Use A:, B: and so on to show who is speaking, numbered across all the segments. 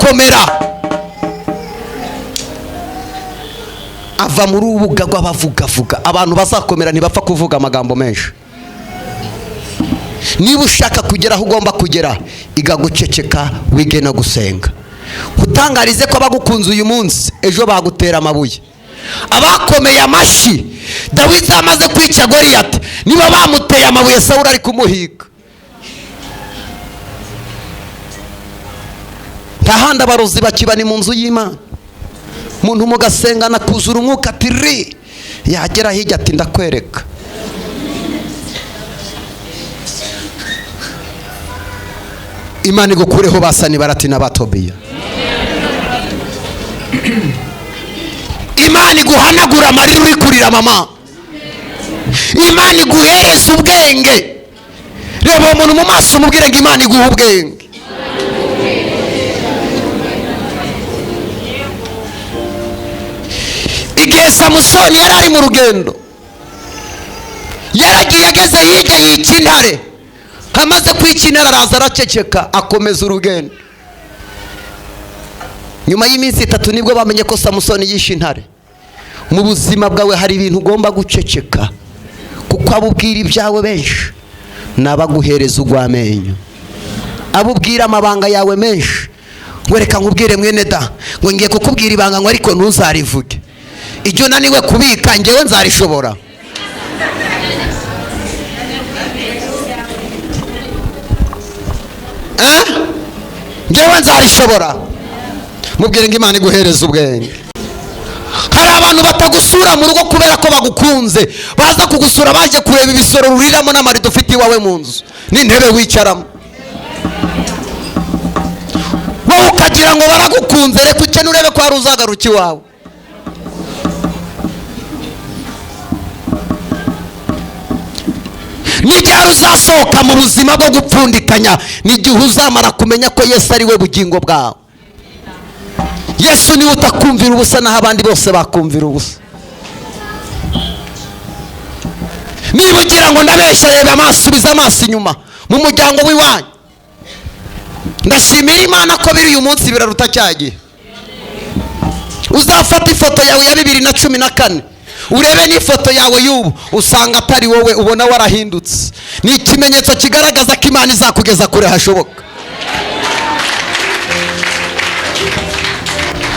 A: uzakomera ava mu rubuga rw'abavugavuga. Abantu bazakomera ntibapfa kuvuga amagambo menshi. Niba ushaka kugera aho ugomba kugera, iga guceceka, wige no gusenga. Utangarize ko abagukunze uyu munsi ejo bagutera amabuye. Abakomeye amashyi Dawidi amaze kwica Goliyati, niba bamuteye amabuye Sawuli ari kumuhiga. Nta handi abarozi bakiba, ni mu nzu y'Imana. Umuntu mugasengana kuzura umwuka ati ri, yagera hirya ati ndakwereka. Imana igukureho basani barati na Batobiya. Imana iguhanagura amarira uri kurira mama. Imana iguhereza ubwenge. Reba uwo muntu mu maso umubwire ngo Imana iguhe ubwenge. Igihe Samusoni yari ari mu rugendo, yaragiye ageze hirya yica intare. Amaze kwica intare araza araceceka, akomeza urugendo. Nyuma y'iminsi 3 nibwo bamenye ko Samusoni yishe intare. Mu buzima bwawe hari ibintu ugomba guceceka, kuko abubwira ibyawe benshi nabaguhereza urw'amenyo, abubwira amabanga yawe menshi. Ngo reka nkubwire mwene da, ngo ngiye kukubwira ibanga ngo ariko ntuzarivuge. Ibyo naniwe kubika njyewe nzarishobora. Njyewe nzarishobora. Mubwire ngo Imana iguhereza ubwenge. Hari abantu batagusura mu rugo kubera ko bagukunze, baza kugusura baje kureba ibisoro ruriramo n'amarido ufite iwawe mu nzu n'intebe wicaramo, wowe ukagira ngo baragukunze. Reka ukene urebe ko hari uzagaruka iwawe. N'igihe uzasohoka mu buzima bwo gupfundikanya, n'igihe uzamara kumenya ko Yesu ari we bugingo bwawe. Yesu niwe utakumvira ubusa, naho abandi bose bakumvira ubusa. Niba ugira ngo ndabeshya, reba amaso, subiza amaso inyuma mu muryango w'iwanyu. Ndashimira Imana ko biri uyu munsi biraruta cya gihe. Uzafata ifoto yawe ya 2014 urebe n'ifoto yawe y'ubu, usanga atari wowe, ubona warahindutse. Ni ikimenyetso kigaragaza ko Imana izakugeza kure hashoboka.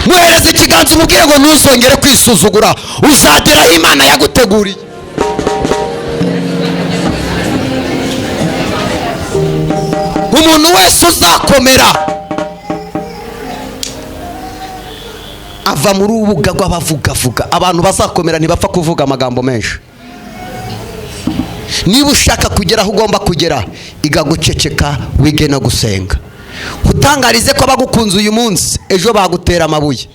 A: Muhereze ikiganza umubwire ngo ntuzongere kwisuzugura, uzagera aho Imana yaguteguriye. Umuntu wese uzakomera ava mu rubuga rw'abavugavuga. Abantu bazakomera ntibapfa kuvuga amagambo menshi. Niba ushaka kugera aho ugomba kugera, iga guceceka, wige no gusenga. Utangarize ko abagukunze uyu munsi ejo bagutera amabuye.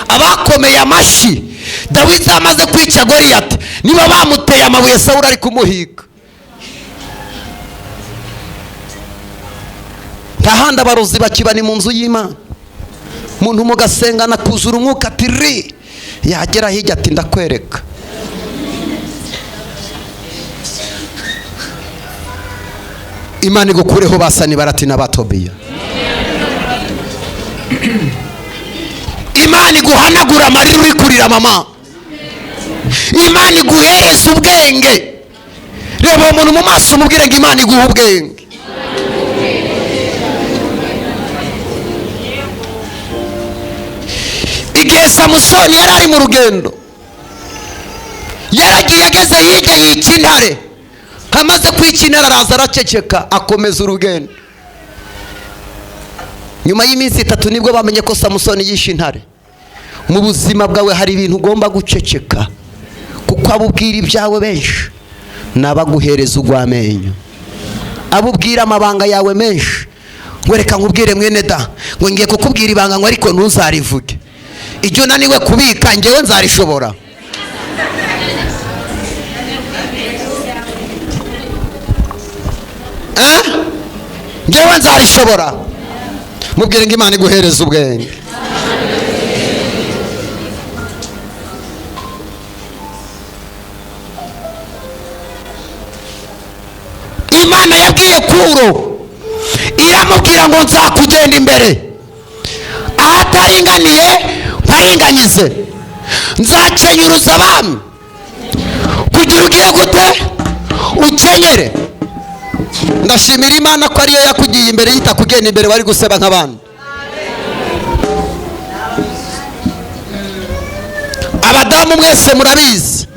A: Abakomeye amashyi Dawidi amaze kwica Goliyati, niba bamuteye amabuye Sawuli ari kumuhiga. Nta handi abarozi bakiba, ni mu nzu y'Imana. Umuntu mugasengana kuzura umwuka ati ri, yagera hirya ati ndakwereka. Imana igukureho basani barati na Batobiya. Imana iguhanagura amarira uri kurira mama. Imana iguhereza ubwenge. Reba uwo muntu mu maso umubwire ngo Imana iguhe ubwenge. Igihe Samusoni yari ari mu rugendo, yaragiye ageze hirya yica intare. Amaze kwica intare araza araceceka, akomeza urugendo. Nyuma y'iminsi 3 nibwo bamenye ko Samusoni yishe intare. Mu buzima bwawe hari ibintu ugomba guceceka, kuko abubwira ibyawe benshi nabaguhereza urw'amenyo, abubwira amabanga yawe menshi. Ngo reka nkubwire mwene da, ngo ngiye kukubwira ibanga ngo ariko ntuzarivuge. Ibyo naniwe kubika njyewe nzarishobora. Njyewe nzarishobora. Mubwire ngo Imana iguhereza ubwenge. Imana yabwiye Kuro, iramubwira ngo nzakugenda imbere. Ahataringaniye mparinganyize. Nzakenyuruza abami kugira ugiye gute ukenyere. Ndashimira Imana ko ariyo yakugiye imbere, yitakugenda imbere wari guseba nk'abandi. Abadamu mwese murabizi,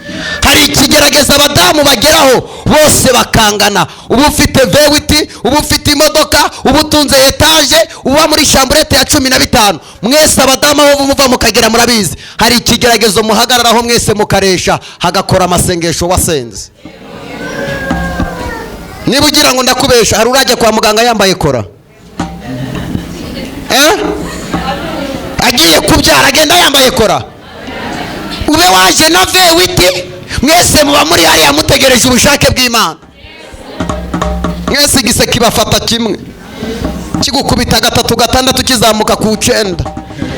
A: hari ikigerageza abadamu bageraho bose bakangana. Uba ufite vewiti, uba ufite imodoka, uba utunze etaje, uba muri chambrette ya 15. Mwese abadamu aho muva mukagera murabizi, hari ikigeragezo muhagararaho mwese mukaresha, hagakora amasengesho wasenze. Niba ugira ngo ndakubesha, hari urajya kwa muganga yambaye kora, agiye kubyara agenda yambaye kora. Ube waje na vewiti, mwese muba muri hariya mutegereje ubushake bw'Imana. Mwese igise kibafata kimwe, kigukubita 3 6 kizamuka ku 9.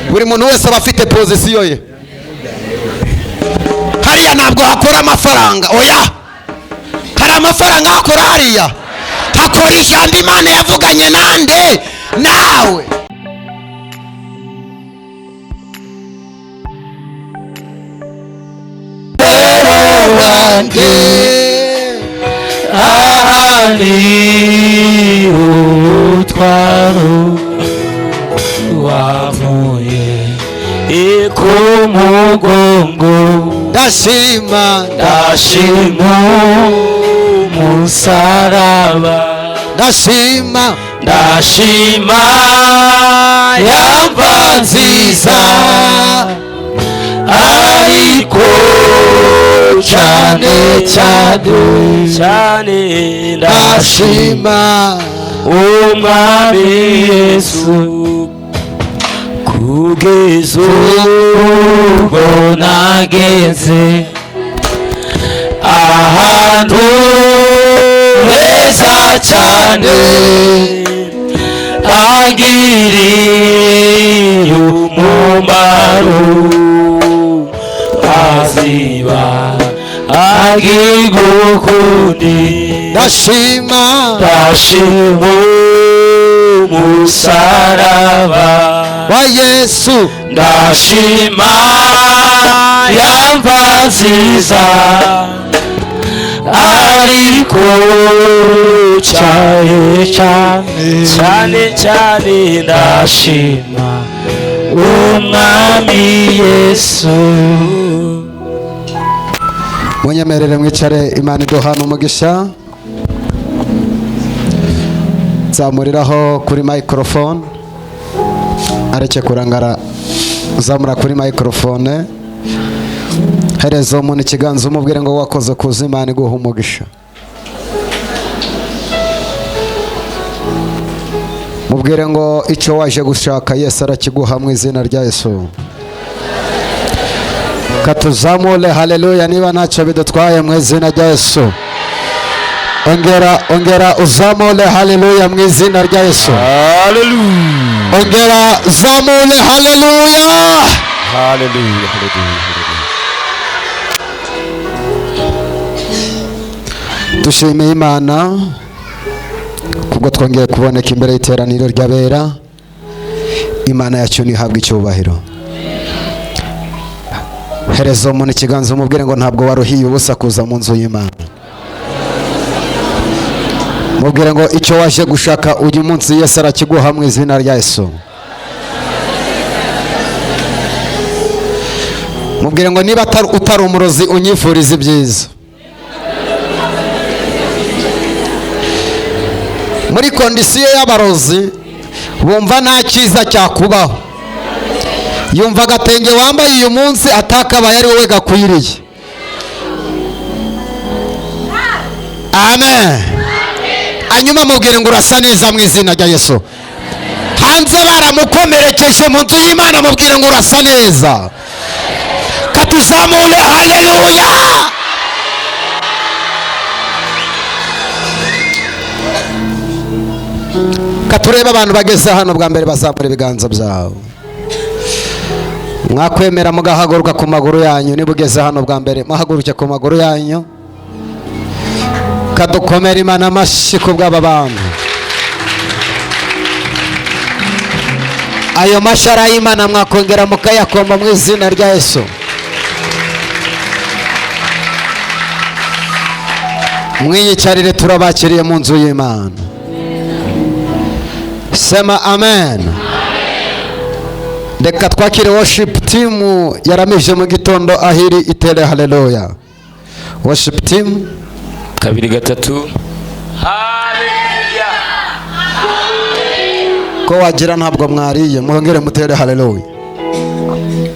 A: Buri muntu wese aba afite pozisiyo ye. Hariya ntabwo hakora amafaranga, oya, hari amafaranga hakora hariya, hakora ijambo Imana yavuganye nande nawe.
B: Ahari umutwaro wavuye ku mugongo,
A: ndashima
B: ndashima umusaraba,
A: ndashima
B: ndashima yamva nziza, ariko cyane cyane cyane ndashima umwami Yesu, kugeza ubwo nageze ahantu heza cyane, hangiriye umumaro, aziba agigukundi.
A: Ndashima
B: ndashima umusaraba
A: wa Yesu,
B: ndashima yamva nziza, ariko cyane cyane cyane cyane ndashima umwami Yesu.
A: Munyemerere mwicare, Imana iduhana umugisha. Zamuriraho kuri microphone, areke kurangara. Zamura kuri microphone, hereza umuntu ikiganza umubwire ngo wakoze kuza, Imana iguha umugisha. Mubwire ngo icyo waje gushaka Yesu arakiguha mu izina rya Yesu. Katuzamule haleluya, niba ntacyo bidutwaye mu izina rya Yesu. Ongera ongera uzamule haleluya mu izina rya Yesu.
B: Haleluya.
A: Ongera zamule haleluya.
B: Haleluya, haleluya.
A: Dushimiye Imana kubwo twongeye kuboneka imbere y'iteraniro ry'abera. Imana yacu nihabwe icyubahiro. Hereza umuntu ikiganza umubwire ngo ntabwo waruhiye ubusa kuza mu nzu y'Imana. Mubwire ngo icyo waje gushaka uyu munsi Yesu arakiguha mu izina rya Yesu. Mubwire ngo niba utari umurozi unyifuriza ibyiza. Muri kondisiyo y'abarozi bumva nta cyiza cyakubaho. Yumva agatenge wambaye uyu munsi atakabaye ari wowe gakwiriye. Amen. Hanyuma mubwire ngo urasa neza mu izina rya Yesu. Hanze baramukomerekeje, mu nzu y'Imana mubwire ngo urasa neza. Katuzamure haleluya. Katureba abantu bageze hano bwa mbere bazamura ibiganza byabo. Mwakwemera mugahaguruka ku maguru yanyu. Niba ugeze hano bwa mbere muhaguruke ku maguru yanyu. Kadukomera Imana amashyi ku bw'aba bantu. Ayo mashara y'Imana mwakongera mukayakoma mu izina rya Yesu. Mwiyicarire, turabakiriye mu nzu y'Imana. Sema amen. Reka twakire worship team yaramije mu gitondo ahiri itere haleluya. Worship team.
B: 2 3. Haleluya.
A: Ko wagira ntabwo mwariye, mwongere mutere haleluya.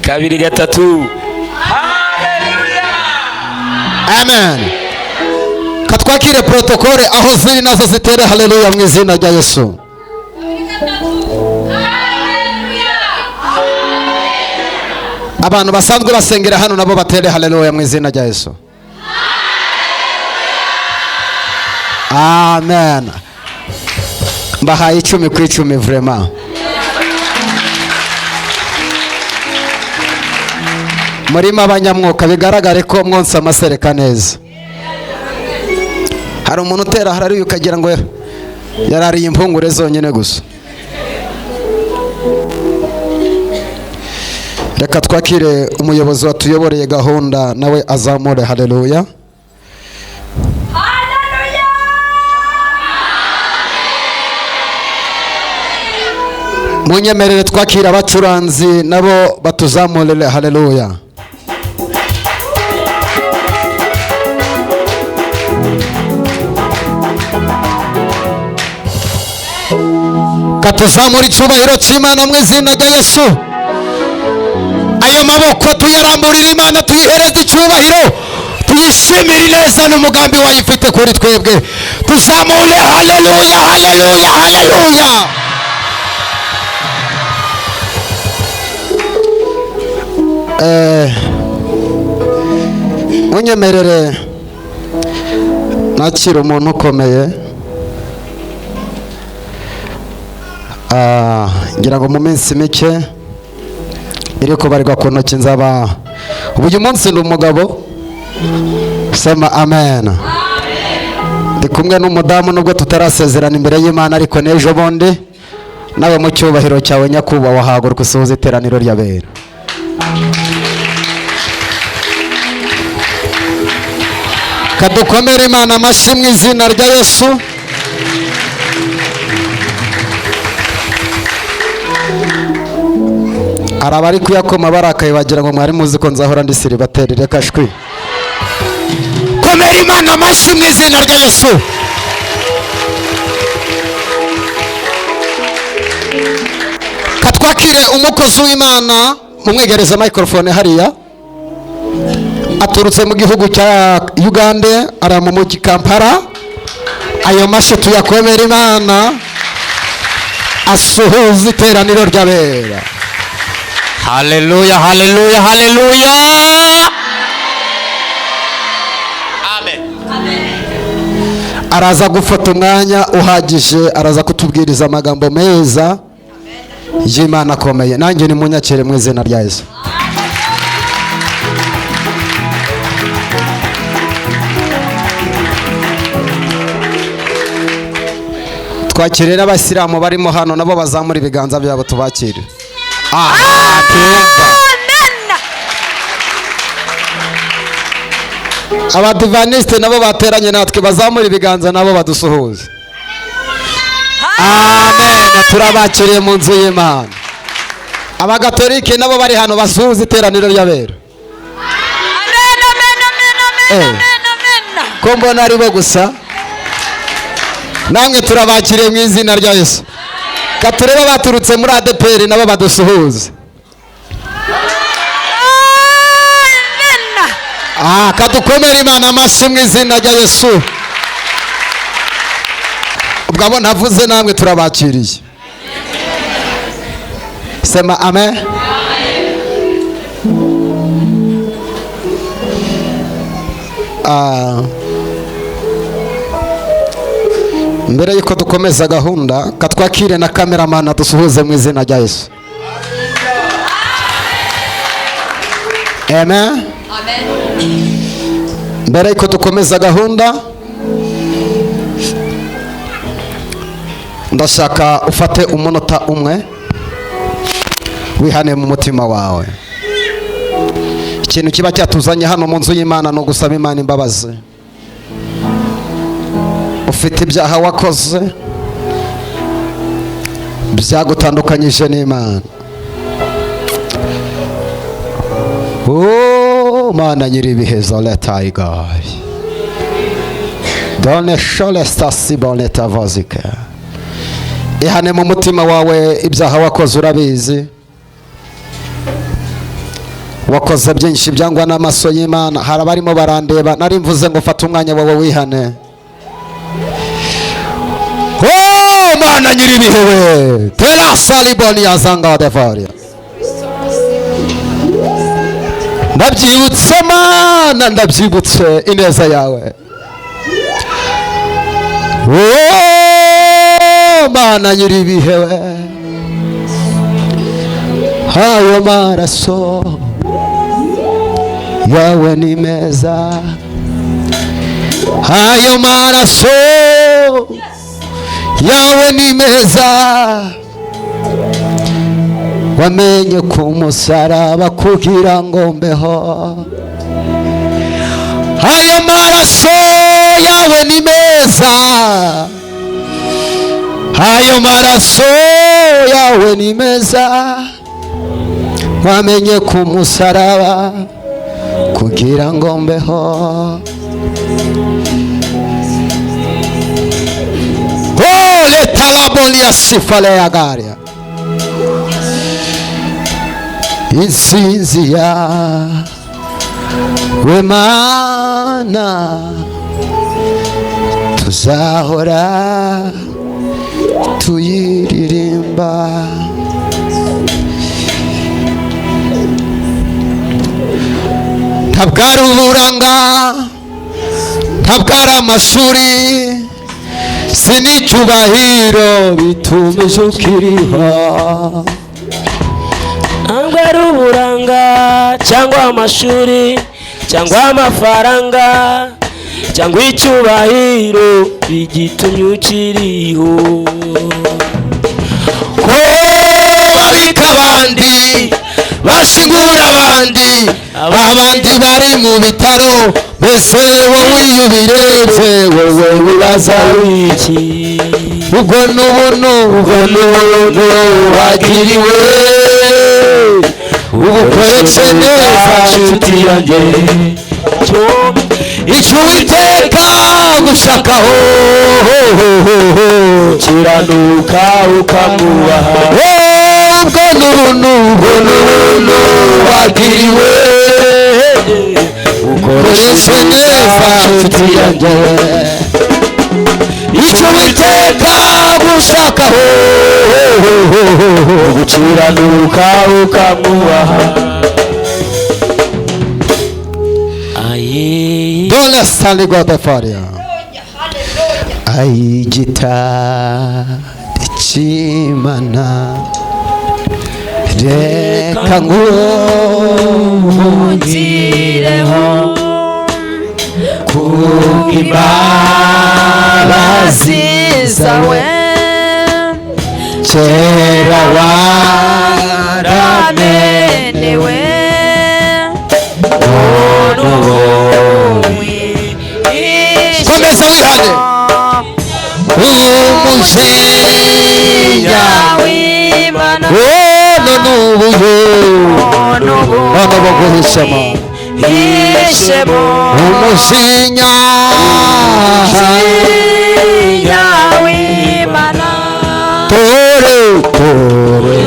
B: 2 3. Haleluya.
A: Amen. Katwakire protokole aho ziri nazo zitere haleluya mu izina rya Yesu. Abantu basanzwe basengera hano nabo batere haleluya mu izina rya Yesu. Amen. Mbahaye 10 ku 10 vraiment. Murima abanyamwuka bigaragare ko mwonsa amasereka neza. Hari umuntu utera harari ukagira ngo yarariye impungure zonyine gusa. Reka twakire umuyobozi watuyoboreye gahunda nawe azamure haleluya. Munyemerere twakira abacuranzi nabo batuzamurire haleluya. Katuzamura icyubahiro cy'Imana mu izina rya Yesu. Ayo maboko tuyaramburira Imana, tuyihereze icyubahiro, tuyishimire neza n'umugambi wayifite kuri twebwe. Tuzamure haleluya, haleluya, haleluya. Munyemerere nakira umuntu ukomeye. Ngira ngo mu minsi mike iri kubarirwa ku ntoki nzaba uyu munsi ndi umugabo. Sema amen. Ndi kumwe n'umudamu nubwo tutarasezerana imbere y'Imana, ariko n'ejo bundi nawe mu cyubahiro cyawe nyakubahwa haguruka usuhuze iteraniro ry'abera. Kadukomere Imana amashyi mu izina rya Yesu. Arabari kuyakoma barakaye bagira ngo mwari muzi ko nzahora ndi siribateri. Reka shwi. Komera Imana amashyi mu izina rya Yesu. Katwakire umukozi w'Imana, mumwegereze microphone hariya. Aturutse mu gihugu cya Uganda, ara mu mujyi Kampala. Ayo mashyi tuyakomera Imana, asuhuza iteraniro ry'abera.
B: Haleluya, haleluya, haleluya. Amen.
A: Araza gufata umwanya uhagije, araza kutubwiriza amagambo meza y'Imana akomeye. Nanjye ni munyakire mu izina rya Yesu. Twakire n'abasilamu barimo hano nabo bazamura ibiganza byabo tubakire. Abadivaniste nabo bateranye natwe bazamura ibiganza nabo badusuhuze. Amen. Turabakiriye mu nzu y'Imana. Abagatolike nabo bari hano basuhuze iteraniro ry'abera.
C: Amen, amen, amen, amen, amen.
A: Ko mbona ari bo gusa. Namwe turabakiriye mu izina rya Yesu. Katureba baturutse muri ADPR nabo badusuhuze.
C: Amen.
A: Kadukomere Imana amashyi mu izina rya Yesu. Ubwo abo ntavuze namwe turabakiriye. Sema amen. Mbere yuko dukomeza gahunda, katwakire na cameraman dusuhuze mu izina rya Yesu. Amen.
C: Amen.
A: Mbere yuko dukomeza gahunda, ndashaka ufate umunota umwe. Wihane mu mutima wawe. Ikintu kiba cyatuzanye hano mu nzu y'Imana no gusaba Imana imbabazi. Ufite ibyaha wakoze byagutandukanyije n'Imana. Oh, Mana nyiribihe zoletayigayi done shole sasiboneta vozike. Ihane mu mutima wawe, ibyaha wakoze urabizi. Wakoze byinshi byangwa n'amaso y'Imana. Hari abarimo barandeba, nari mvuze ngo fata umwanya wawe wihane. Oh, Mana nyiribihe we tera saliboni yazanga devaria. Ndabyibutse Mana, ndabyibutse ineza yawe. Oh, Mana nyiribihe we, ayo maraso yawe ni meza, ayo maraso yawe ni meza. Wamenye ku musaraba kugira ngo mbeho. Ayo maraso yawe ni meza, ayo maraso yawe ni meza. Wamenye ku musaraba kugira ngo mbeho. Oh, letalabolia sifale ya garia. Intsinzi yawe Mana tuzahora tuyiririmba. Ntabwo ari uburanga, ntabwo ari amashuri, si n'icyubahiro bituma ukiriho.
B: Ntabwo ari uburanga cyangwa amashuri cyangwa amafaranga cyangwa icyubahiro bigitumye ukiriho.
A: Ko babika abandi bashingura abandi, abandi bari mu bitaro, mbese wowe iyo ubirebye wowe wibaza
B: iki?
A: Ubwo n'ubuntu, ubwo n'ubuntu wagiriwe, ubukoreshe neza
B: nshuti yanjye.
A: Icyo Uwiteka gushakaho
B: kiranuka ukamwubaha.
A: Ubwo n'ubuntu, ubwo n'ubuntu wagiriwe, ukoreshe neza nshuti yanjye. Icyo Uwiteka gushakaho
B: gukiranuka ukamwubaha.
A: Dole saligodefaria ayigita cy'Imana reka
C: nkungireho
A: kubw'imbabazi
C: zawe
A: kera waramenewe
C: waramenewe
A: Komeza wihane umujinya
C: w'Imana
A: none ubuye none baguhishemo
C: hishemo
A: umujinya
C: w'Imana
A: tore tore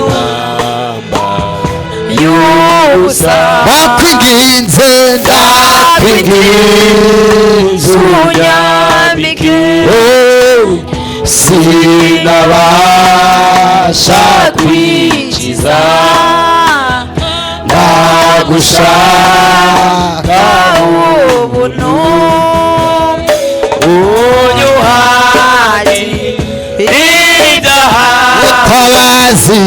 C: yusa
A: bakwinginze ndakwinginze
C: unyambike
A: sinabasha
C: kwikiza
A: ndagushaka
C: ubuntu
B: unyuhagi idaha
A: mutabazi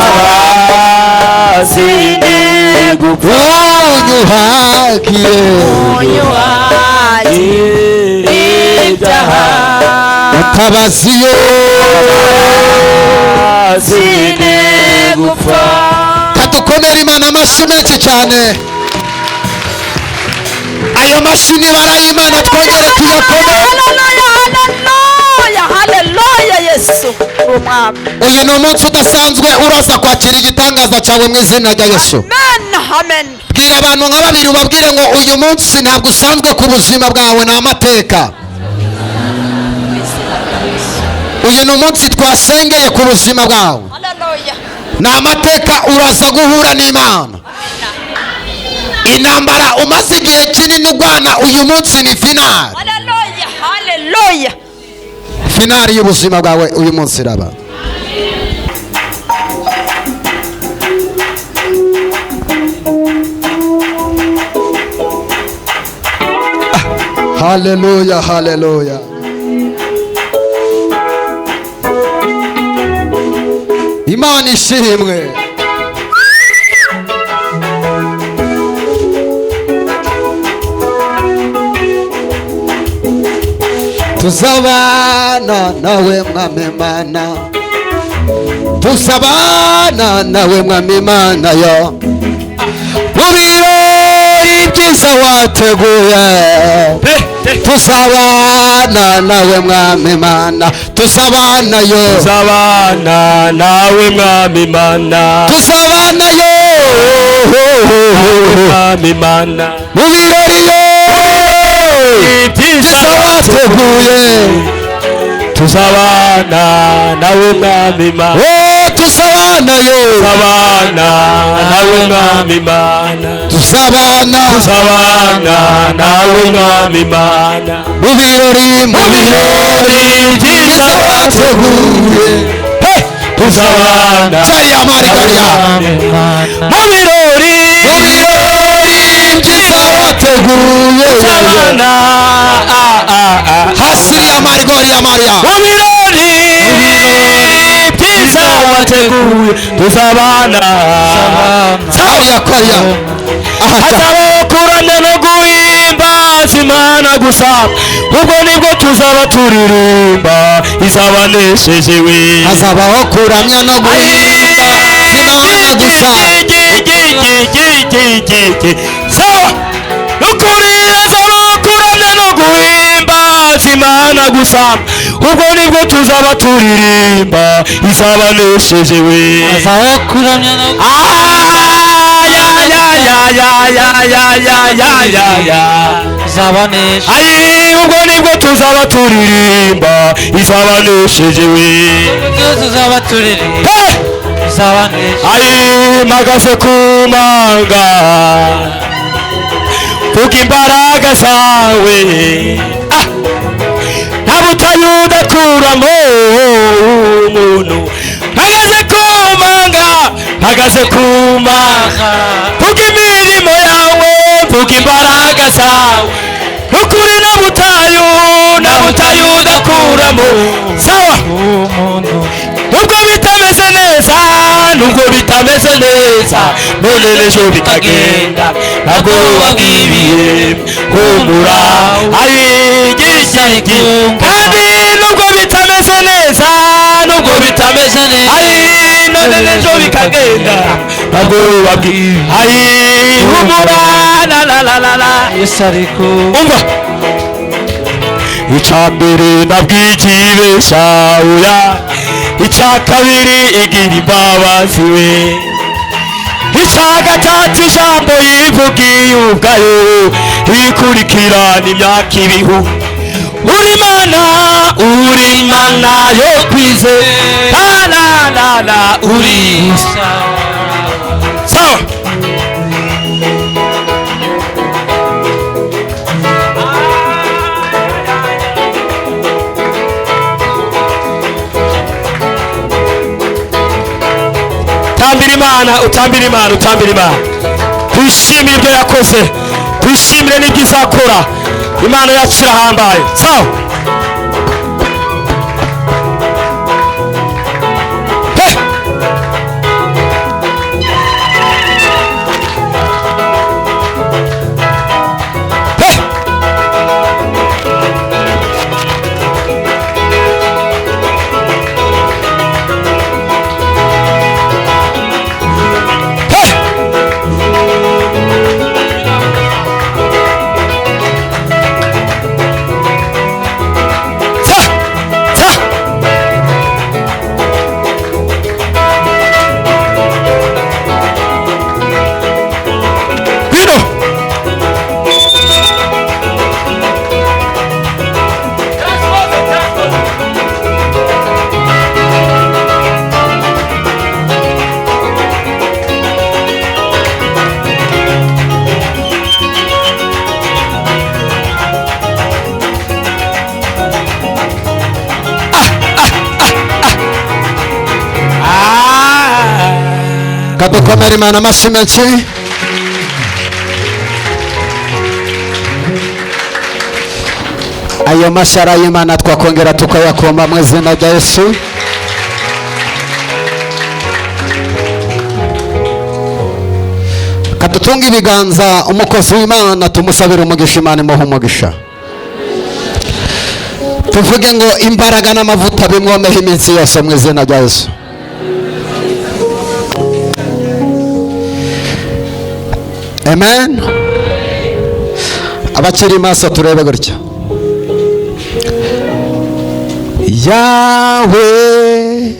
B: mutabazi
C: gupfa
A: unyuhagiye
C: unyuhagire ibyaha
A: mutabazi yo
C: sine gupfa.
A: Kadukomere Imana amashyi menshi cyane. Ayo mashyi nibara y'Imana twongere tuyakomere.
C: Haleluya, haleluya, Yesu umwami.
A: Uyu ni umunsi udasanzwe, uraza kwakira igitangaza cyawe mu izina rya Yesu.
C: Amen, amen.
A: Bwira abantu nka babiri ubabwire ngo uyu munsi ntabwo usanzwe ku buzima bwawe, ni amateka. Uyu ni umunsi twasengeye ku buzima bwawe,
C: Haleluya.
A: ni amateka. Uraza guhura n'Imana. Intambara umaze igihe kinini urwana, uyu munsi ni finale.
C: Haleluya, haleluya.
A: Finale y'ubuzima bwawe uyu munsi iraba. Haleluya, haleluya. Imana ishimwe. Tuzabana nawe mwami Mana, tuzabana nawe mwami Mana yo, mu birori byiza wateguye. Tuzabana nawe mwami Mana, tuzabana yo,
B: Tuzabana nawe mwami Mana,
A: tuzabana yo,
B: mwami Mana,
A: mu birori yo
B: ibyiza
A: byiza wateguye.
B: Tuzabana nawe mwami Mana,
A: Oh, tuzabana yo,
B: tuzabana nawe mwami Mana,
A: tuzabana,
B: tuzabana nawe mwami Mana,
A: mu birori, mu birori
B: byiza
A: byiza wateguye.
B: Tuzabana
A: Cyariya marigariya.
B: mu birori,
A: Mu birori byiza wateguye.
B: tuzabana
A: Hasiriya marigoriya mariya.
B: mu birori byiza wateguye, tuzabana.
A: Hariya kariya aha.
B: Hazabaho kuramya no guhimbaza Imana gusa, ubwo nibwo tuzaba turirimba izabanesheje we.
A: Hazabaho kuramya no guhimbaza Imana gusa.
B: Sawa, nukuri hazabaho kuramya no guhimbaza Imana gusa, ubwo nibwo tuzaba turirimba izabanesheje we.
D: Hazabaho kuramya no izabanesha.
B: Ayi, ubwo nibwo tuzaba turirimba izabanesheje we.
D: Ubwo tuzaba turirimba
B: Hey!
D: izabanesha.
B: Ayi, mpagaze ku manga vuga imbaraga zawe. Ah! Nta butayu udakuramo umuntu. Mpagaze ku manga, mpagaze ku manga, vuga imirimo yawe, vuga imbaraga zawe, ukuri na butayu, na butayu udakuramo. Sawa,
D: Umuntu
B: nubwo bitameze neza, nubwo bitameze neza none n'ejo bikagenda, ntabwo wabwibiye humura. Ayi, kandi nubwo bitameze neza, nubwo bitameze
D: ameze neza,
B: ayi, none n'ejo bikagenda, ntabwo wabwiye ayi humura la la la la la.
D: Yesu ari ku
B: Umva, icya mbere nabwigibesha oya, icya kabiri igira imbabazi we, icya gatatu ijambo yivugiye ubwayo ikurikirana imyaka ibihu. Uri Mana, uri Mana yo kwizera, la la la, uri sawa. Utambira Imana, utambira Imana, utambira Imana. Twishimire ibyo yakoze, twishimire n'ibyo izakora. Imana yacu irahambaye. Sawa. Hey! Hey!
A: Kadukomere Imana amashyi menshi. Ayo mashara y'Imana twakongera tukayakoma mu izina rya Yesu. Kadutunga ibiganza umukozi w'Imana tumusabire umugisha, Imana imuhe umugisha. Tuvuge ngo imbaraga n'amavuta bimwomeho iminsi yose mu izina rya Yesu. Amen. Abakiri maso turebe gutya. Yahweh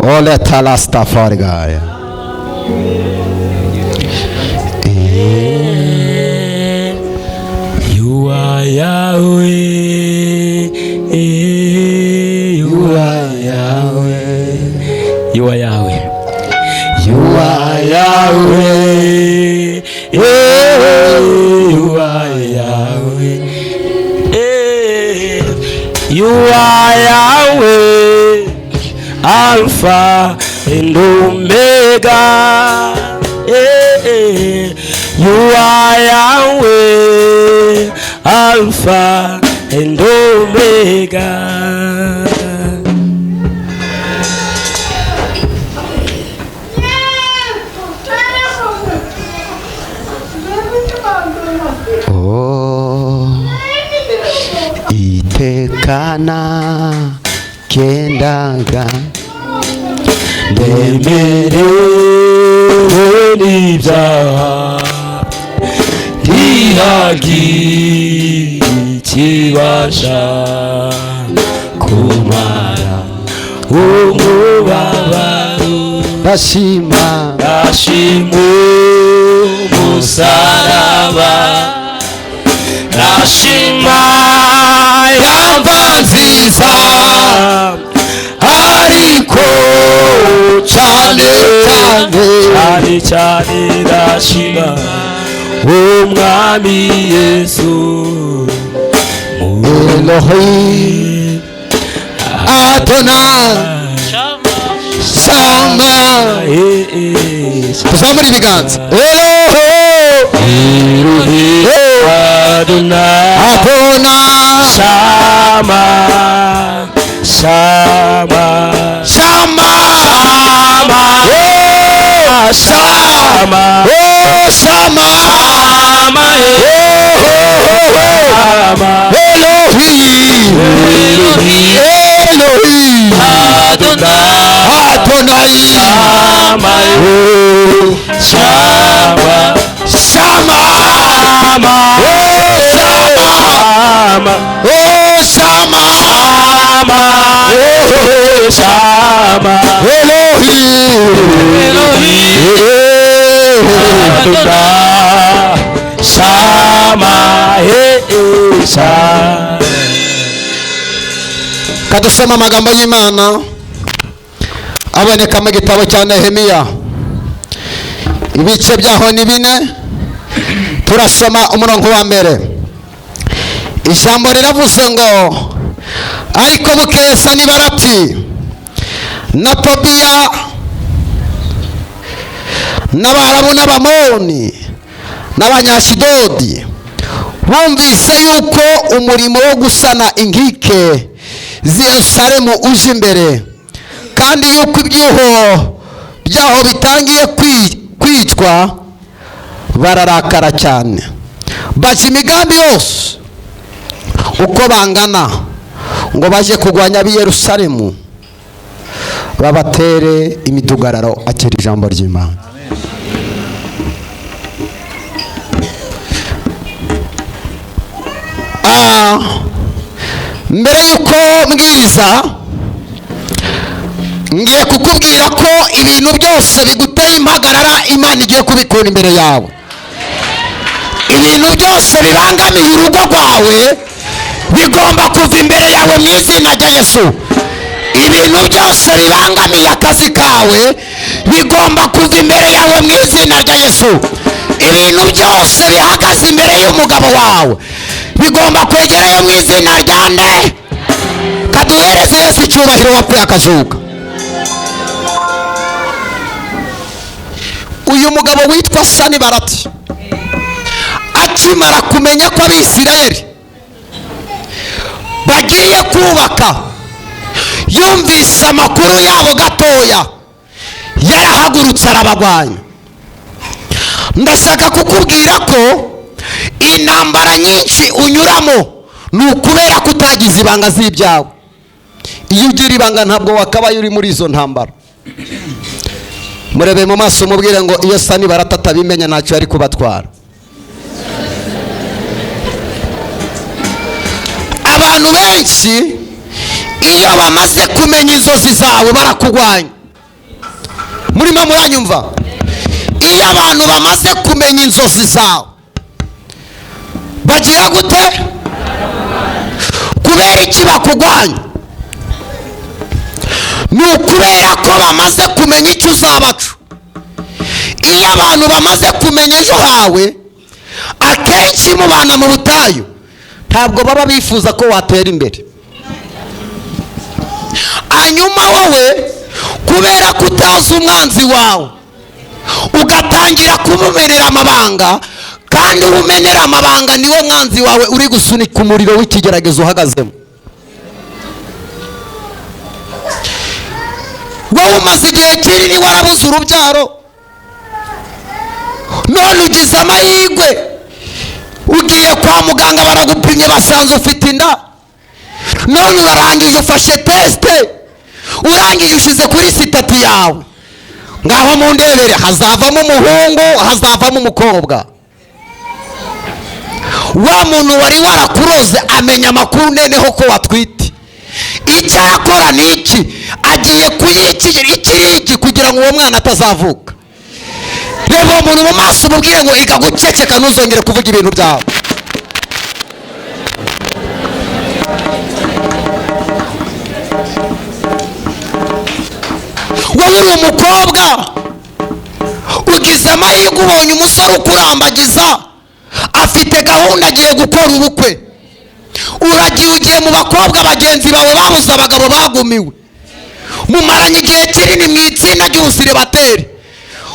A: ole talastafargaya.
B: You are Yahweh, you are Yahweh, you are Yahweh, you are Yahweh, you are Yahweh, you are Yahweh, Alpha and Omega. You are Yahweh, Alpha and Omega.
A: Oh, itekana kendaga
B: Ndemerewe n'ibyaha, ntihagire ikibasha kumara umubabaro.
A: Ndashima,
B: ndashima umusaraba, ndashima
A: yamba nziza, ariko cyane cyane
B: cyane cyane ndashima umwami Yesu.
A: Elohim Adonai Sama. Tuzamure ibiganza.
B: Elohim Adonai
A: Adonai
B: Sama, Sama,
A: Sama,
B: Sama, Sama,
A: Oh Sama,
B: Sama, Sama,
A: Elohim, Elohim
B: Adonai
A: Adonai
B: Sama, Sama,
A: Sama,
B: Sama,
A: Oh Sama,
B: Sama,
A: Oh Sama,
B: Sama, Sama,
A: Elohim,
B: Elohim Adonai Sama, Sama.
A: Kadusoma amagambo y'Imana aboneka mu gitabo cya Nehemiya, ibice byaho ni 4. Turasoma umurongo wa mbere. Ijambo riravuze ngo ariko bukeye Sanibalati na Tobiya n'Abarabu n'Abamoni n'Abanyashidodi bumvise yuko umurimo wo gusana inkike z'i Yerusalemu uje imbere, kandi yuko ibyuho byaho bitangiye kwicwa, bararakara cyane, baca imigambi yose uko bangana ngo baje kurwanya ab'i Yerusalemu babatere imidugararo. Akira ijambo ry'Imana. Mbere yuko mbwiriza, ngiye kukubwira ko ibintu byose biguteye impagarara Imana igiye kubikura imbere yawe. Ibintu byose bibangamiye urugo rwawe bigomba kuva imbere yawe mu izina rya Yesu. Ibintu byose bibangamiye akazi kawe bigomba kuva imbere yawe mu izina rya Yesu. Ibintu byose bihagaze imbere y'umugabo wawe bigomba kwegerayo mu izina rya nde. Kaduhereze Yesu icyubahiro wapfuye akazuka. Uyu mugabo witwa Sanibarati akimara kumenya ko Abisirayeli bagiye kubaka, yumvise amakuru yabo gatoya, yarahagurutse arabagwanya. Ndashaka kukubwira ko intambara nyinshi unyuramo ni ukubera ko utagize ibanga z'ibyawe. Iyo ugira ibanga ntabwo wakabaye uri muri izo ntambara. Murebe mu maso mubwire ngo iyo Sanibarati atabimenya ntacyo yari kubatwara. Abantu benshi iyo bamaze kumenya inzozi zawe barakugwanya. Murimo muranyumva? Iyo abantu bamaze kumenya inzozi zawe bagira gute? Kubera iki bakugwanya? Ni ukubera ko bamaze kumenya icyo uzabaca. Iyo abantu bamaze kumenya ejo hawe, akenshi mubana mu butayu, ntabwo baba bifuza ko watera imbere. Hanyuma wowe kubera ko utazi umwanzi wawe, ugatangira kumumenera amabanga, kandi umenera amabanga niwe mwanzi wawe uri gusunika umuriro w'ikigeragezo uhagazemo. Wowe umaze igihe kinini warabuze urubyaro, none ugize amahirwe ugiye kwa muganga baragupimye basanze ufite inda, none urarangije ufashe teste, urangije ushize kuri sitati yawe, ngaho mu ndebere hazavamo umuhungu, hazavamo umukobwa. Wa muntu wari warakuroze amenya amakuru neneho ko watwite. Icyo arakora ni iki? Agiye kuyikiriki kugira ngo uwo mwana atazavuka. Reba uwo muntu mu maso umubwire ngo iga guceceka ntuzongere kuvuga ibintu byawe. Wowe uri umukobwa ugize amahirwe ubonye umusore ukurambagiza, afite gahunda agiye gukora ubukwe, uragiye ugiye mu bakobwa bagenzi bawe babuze abagabo bagumiwe, mumaranye igihe kinini mu itsinda ry'ubusiribateri,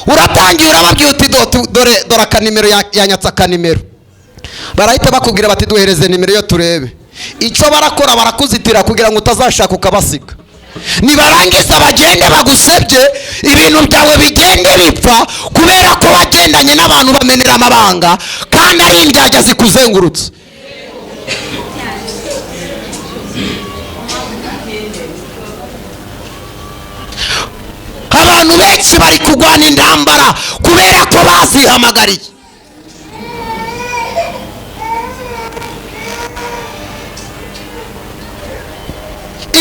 A: uratangiye urababwira uti dore dore akanimero yanyatse akanimero, barahita bakubwira bati duhereze nimero yo turebe. Icyo barakora barakuzitira kugira ngo utazashaka ukabasiga. Nibarangiza bagende bagusebye, ibintu byawe bigende bipfa kubera ko wagendanye n'abantu bamenera amabanga kandi ari indyarya zikuzengurutse. Abantu benshi bari kurwana intambara kubera ko bazihamagariye.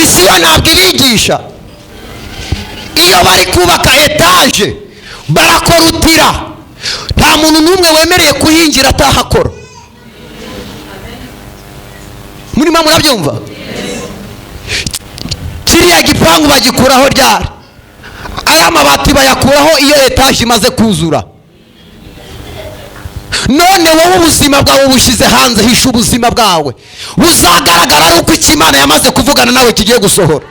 A: Isi yo ntabwo ibigisha. Iyo bari kubaka etaje barakorutira, nta muntu n'umwe wemereye kuhinjira atahakora. Murimo murabyumva? Kiriya gipangu bagikuraho ryari? Aya mabati bayakuraho iyo etaje imaze kuzura. None wowe ubuzima bwawe ubushize hanze, hisha ubuzima bwawe buzagaragara ari uko Imana yamaze kuvugana nawe kigiye gusohora.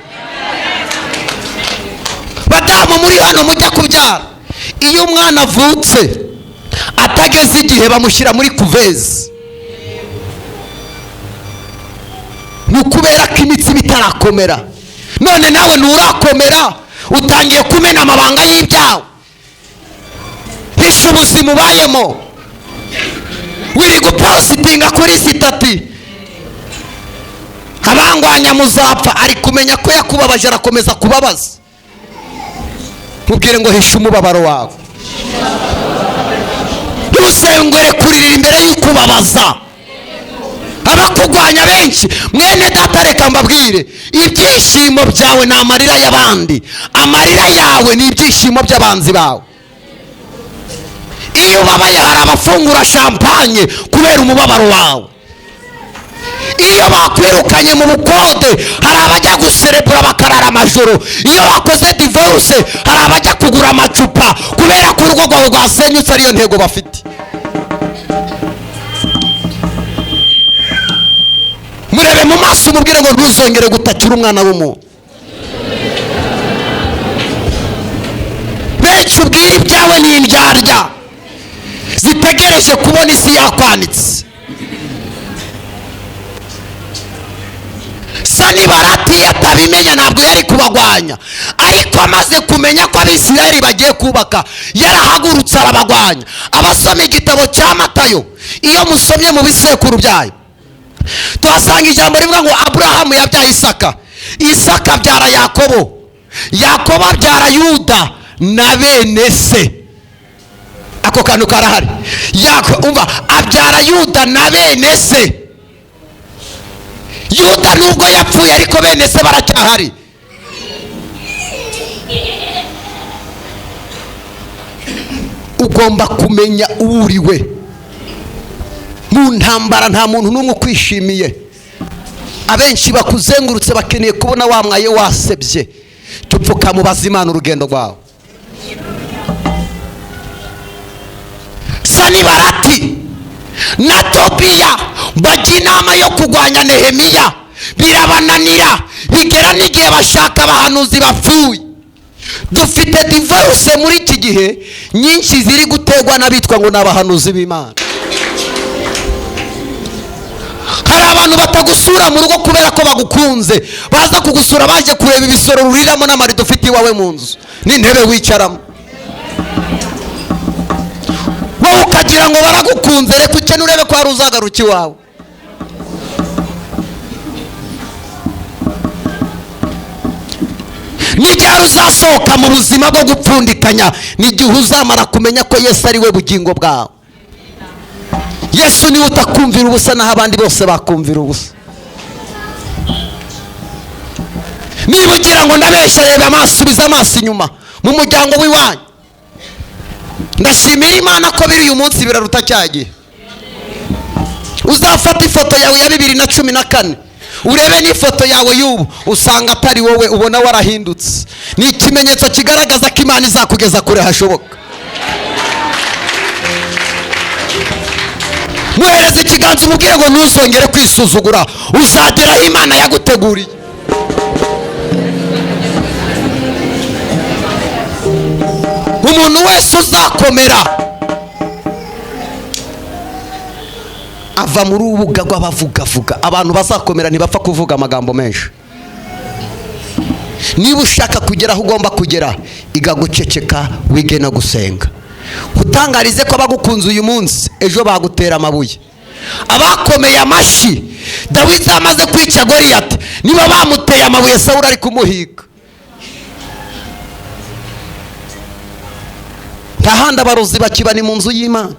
A: Badamu muri hano mujya kubyara, iyo umwana avutse atageze igihe bamushyira muri kuvezi, ni ukubera ko imitsi itarakomera. None nawe nturakomera, utangiye kumena amabanga y'ibyawe. Hisha ubuzima ubayemo, wiri gupositinga kuri sitati, abangwanya muzapfa. Ari kumenya ko yakubabaje arakomeza kubabaza. Mubwire ngo hisha umubabaro wawe, ntusengere kuririra imbere y'ukubabaza. Abakugwanya benshi, mwene data reka mbabwire, ibyishimo byawe ni amarira y'abandi, amarira yawe ni ibyishimo by'abanzi bawe. Iyo ubabaye hari abafungura champagne kubera umubabaro wawe. Iyo bakwirukanye mu bukode hari abajya guserebura bakarara amajoro. Iyo bakoze divorce hari abajya kugura amacupa kubera ko urugo rwawe rwasenyutse, ariyo ntego bafite. Murebe mu maso umubwire ngo ntuzongere gutakira umwana w'umuntu. Benshi ubwira ibyawe ni indyarya zitegereje kubona isi yakwanitse. Sanibarati atabimenya ntabwo yari kubagwanya, ariko amaze kumenya ko Abisirayeli bagiye kubaka yarahagurutse arabagwanya. Abasoma igitabo cya Matayo, iyo musomye mu bisekuru byayo tuhasanga ijambo rivuga ngo Aburahamu yabyaye Isaka, Isaka abyara Yakobo, Yakobo abyara Yuda na bene se. Ako kantu karahari. Umva, abyara Yuda na bene se. Yuda nubwo yapfuye ariko bene se baracyahari. Ugomba kumenya uwuriwe. Mu ntambara nta muntu n'umwe ukwishimiye. Abenshi bakuzengurutse bakeneye kubona wamwaye wasebye. Tupfuka mubaza Imana urugendo rwawe. Sanibarati na Tobiya bajya inama yo kurwanya Nehemiya, birabananira, bigera n'igihe bashaka abahanuzi bapfuye. Dufite divorce muri iki gihe nyinshi ziri gutegwa n'abitwa ngo n'abahanuzi b'Imana. Hari abantu batagusura mu rugo kubera ko bagukunze, baza kugusura baje kureba ibisoro ruriramo n'amarido ufite iwawe mu nzu n'intebe wicaramo, wowe ukagira ngo baragukunze. Reka ukene urebe ko hari uzagaruka iwawe. N'igihe uzasohoka mu buzima bwo gupfundikanya, n'igihe uzamara kumenya ko Yesu ari we bugingo bwawe. Yesu niwe utakumvira ubusa naho abandi bose bakumvira ubusa. Niba ugira ngo ndabeshya, reba amaso, subiza amaso inyuma mu muryango w'iwanyu. Ndashimira Imana ko biri uyu munsi biraruta cya gihe. Uzafata ifoto yawe ya 2014 urebe n'ifoto yawe y'ubu, usanga atari wowe, ubona warahindutse. Ni ikimenyetso kigaragaza ko Imana izakugeza kure hashoboka. Muhereze ikiganza umubwire ngo ntuzongere kwisuzugura, uzagera aho Imana yaguteguriye. Umuntu wese uzakomera ava muri ubuga rw'abavugavuga. Abantu bazakomera ntibapfa kuvuga amagambo menshi. Niba ushaka kugera aho ugomba kugera, iga guceceka, wige no gusenga. Utangarize ko abagukunze uyu munsi ejo bagutera amabuye. Abakomeye amashyi Dawidi amaze kwica Goliyati, niba bamuteye amabuye Sawuli ari kumuhiga. Nta handi abarozi bakiba, ni mu nzu y'Imana.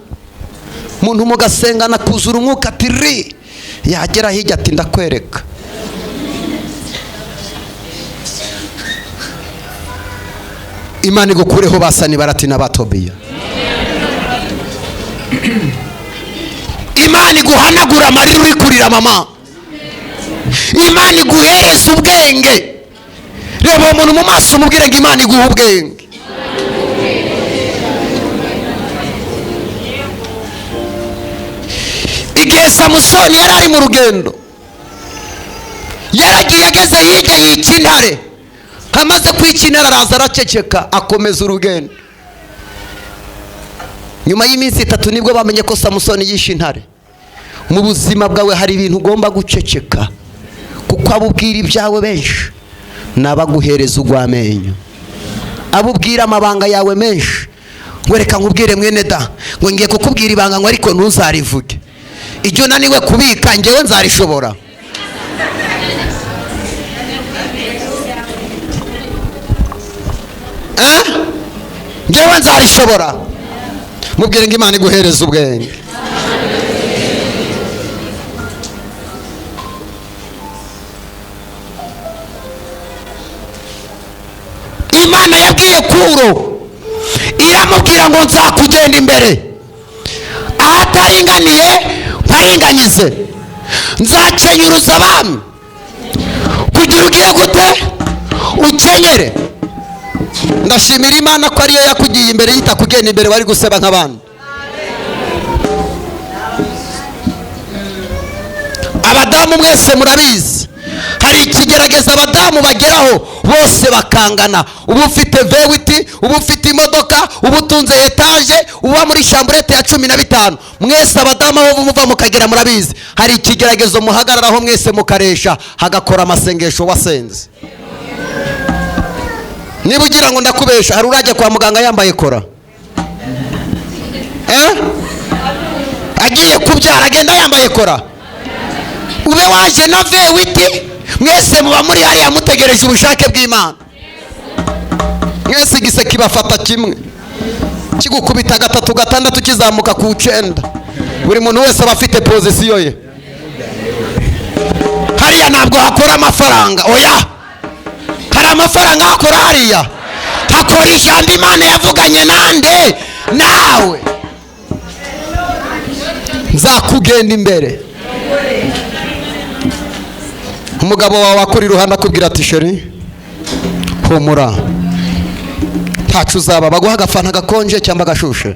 A: Umuntu mugasengana kuzura umwuka ati ri, yagera hirya ati ndakwereka. Imana igukureho ba Sanibarati na ba Tobiya. Imana iguhanagura amarira uri kurira mama. Imana iguhereza ubwenge. Reba umuntu mu maso umubwire ngo Imana iguha ubwenge. Igihe Samusoni yari ari mu rugendo, yaragiye ageze hirya yica intare. Amaze kwica intare araza araceceka, akomeza urugendo. Nyuma y'iminsi 3 nibwo bamenye ko Samusoni yishe intare. Mu buzima bwawe hari ibintu ugomba guceceka, kuko abubwira ibyawe benshi n'abaguhereza urw'amenyo, abubwira amabanga yawe menshi. Ngo reka nkubwire mwene da, ngo ngiye kukubwira ibanga ngo ariko ntuzarivuge. Ibyo naniwe kubika ngewe nzarishobora. Ngewe nzarishobora. Mubwire ngo Imana iguhereze ubwenge. Imana yabwiye Kuro, iramubwira ngo nzakugenda imbere, ahataringaniye mparinganyize, nzakenyuruza abami kugira ugiye gute ukenyere. Ndashimira Imana ko ariyo yakugiye imbere, yitakugenda imbere wari guseba nk'abandi. Abadamu mwese murabizi, hari ikigerageza abadamu bageraho Bose bakangana. Uba ufite V8, uba ufite imodoka, uba utunze etaje, uba muri chambrette ya 15. Mwese abadamu aho muva mukagera murabizi, hari ikigeragezo muhagararaho mwese mukaresha, hagakora amasengesho wasenze. Niba ugira ngo ndakubesha, hari urajya kwa muganga yambaye kora, agiye kubyara agenda yambaye kora, ube waje na V8, mwese muba muri hariya mutegereje ubushake bw'Imana. Mwese igise kibafata kimwe, kigukubita 3 6 kizamuka ku 9. Buri muntu wese aba afite pozisiyo ye. Hariya ntabwo hakora amafaranga, oya, hari amafaranga hakora hariya, hakora ijambo Imana yavuganye nande nawe. Nzakugenda imbere. Umugabo wawe akuri iruhande akubwira ati sheri humura, ntacu uzaba, baguha agafanta gakonje cyangwa gashushe.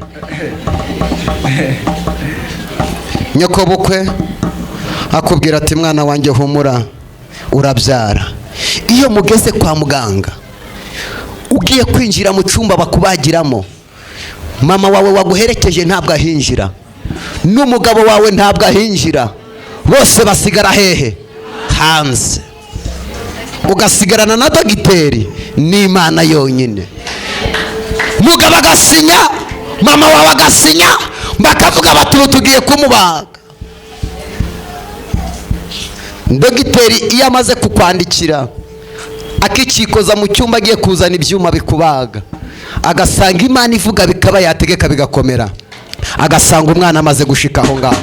A: Nyoko bukwe akubwira ati mwana wanjye humura urabyara. Iyo mugeze kwa muganga ugiye kwinjira mu cyumba bakubagiramo, mama wawe waguherekeje ntabwo ahinjira, n'umugabo wawe ntabwo ahinjira, bose basigara hehe? Hanze. Ugasigarana na dogiteri n'Imana yonyine. Mugabo agasinya, mama wawe agasinya, bakavuga bati tugiye kumubaga. Dogiteri iyo amaze kukwandikira akicikoza mu cyumba agiye kuzana ibyuma bikubaga, agasanga Imana ivuga bikaba, yategeka bigakomera, agasanga umwana amaze gushika aho ngaho.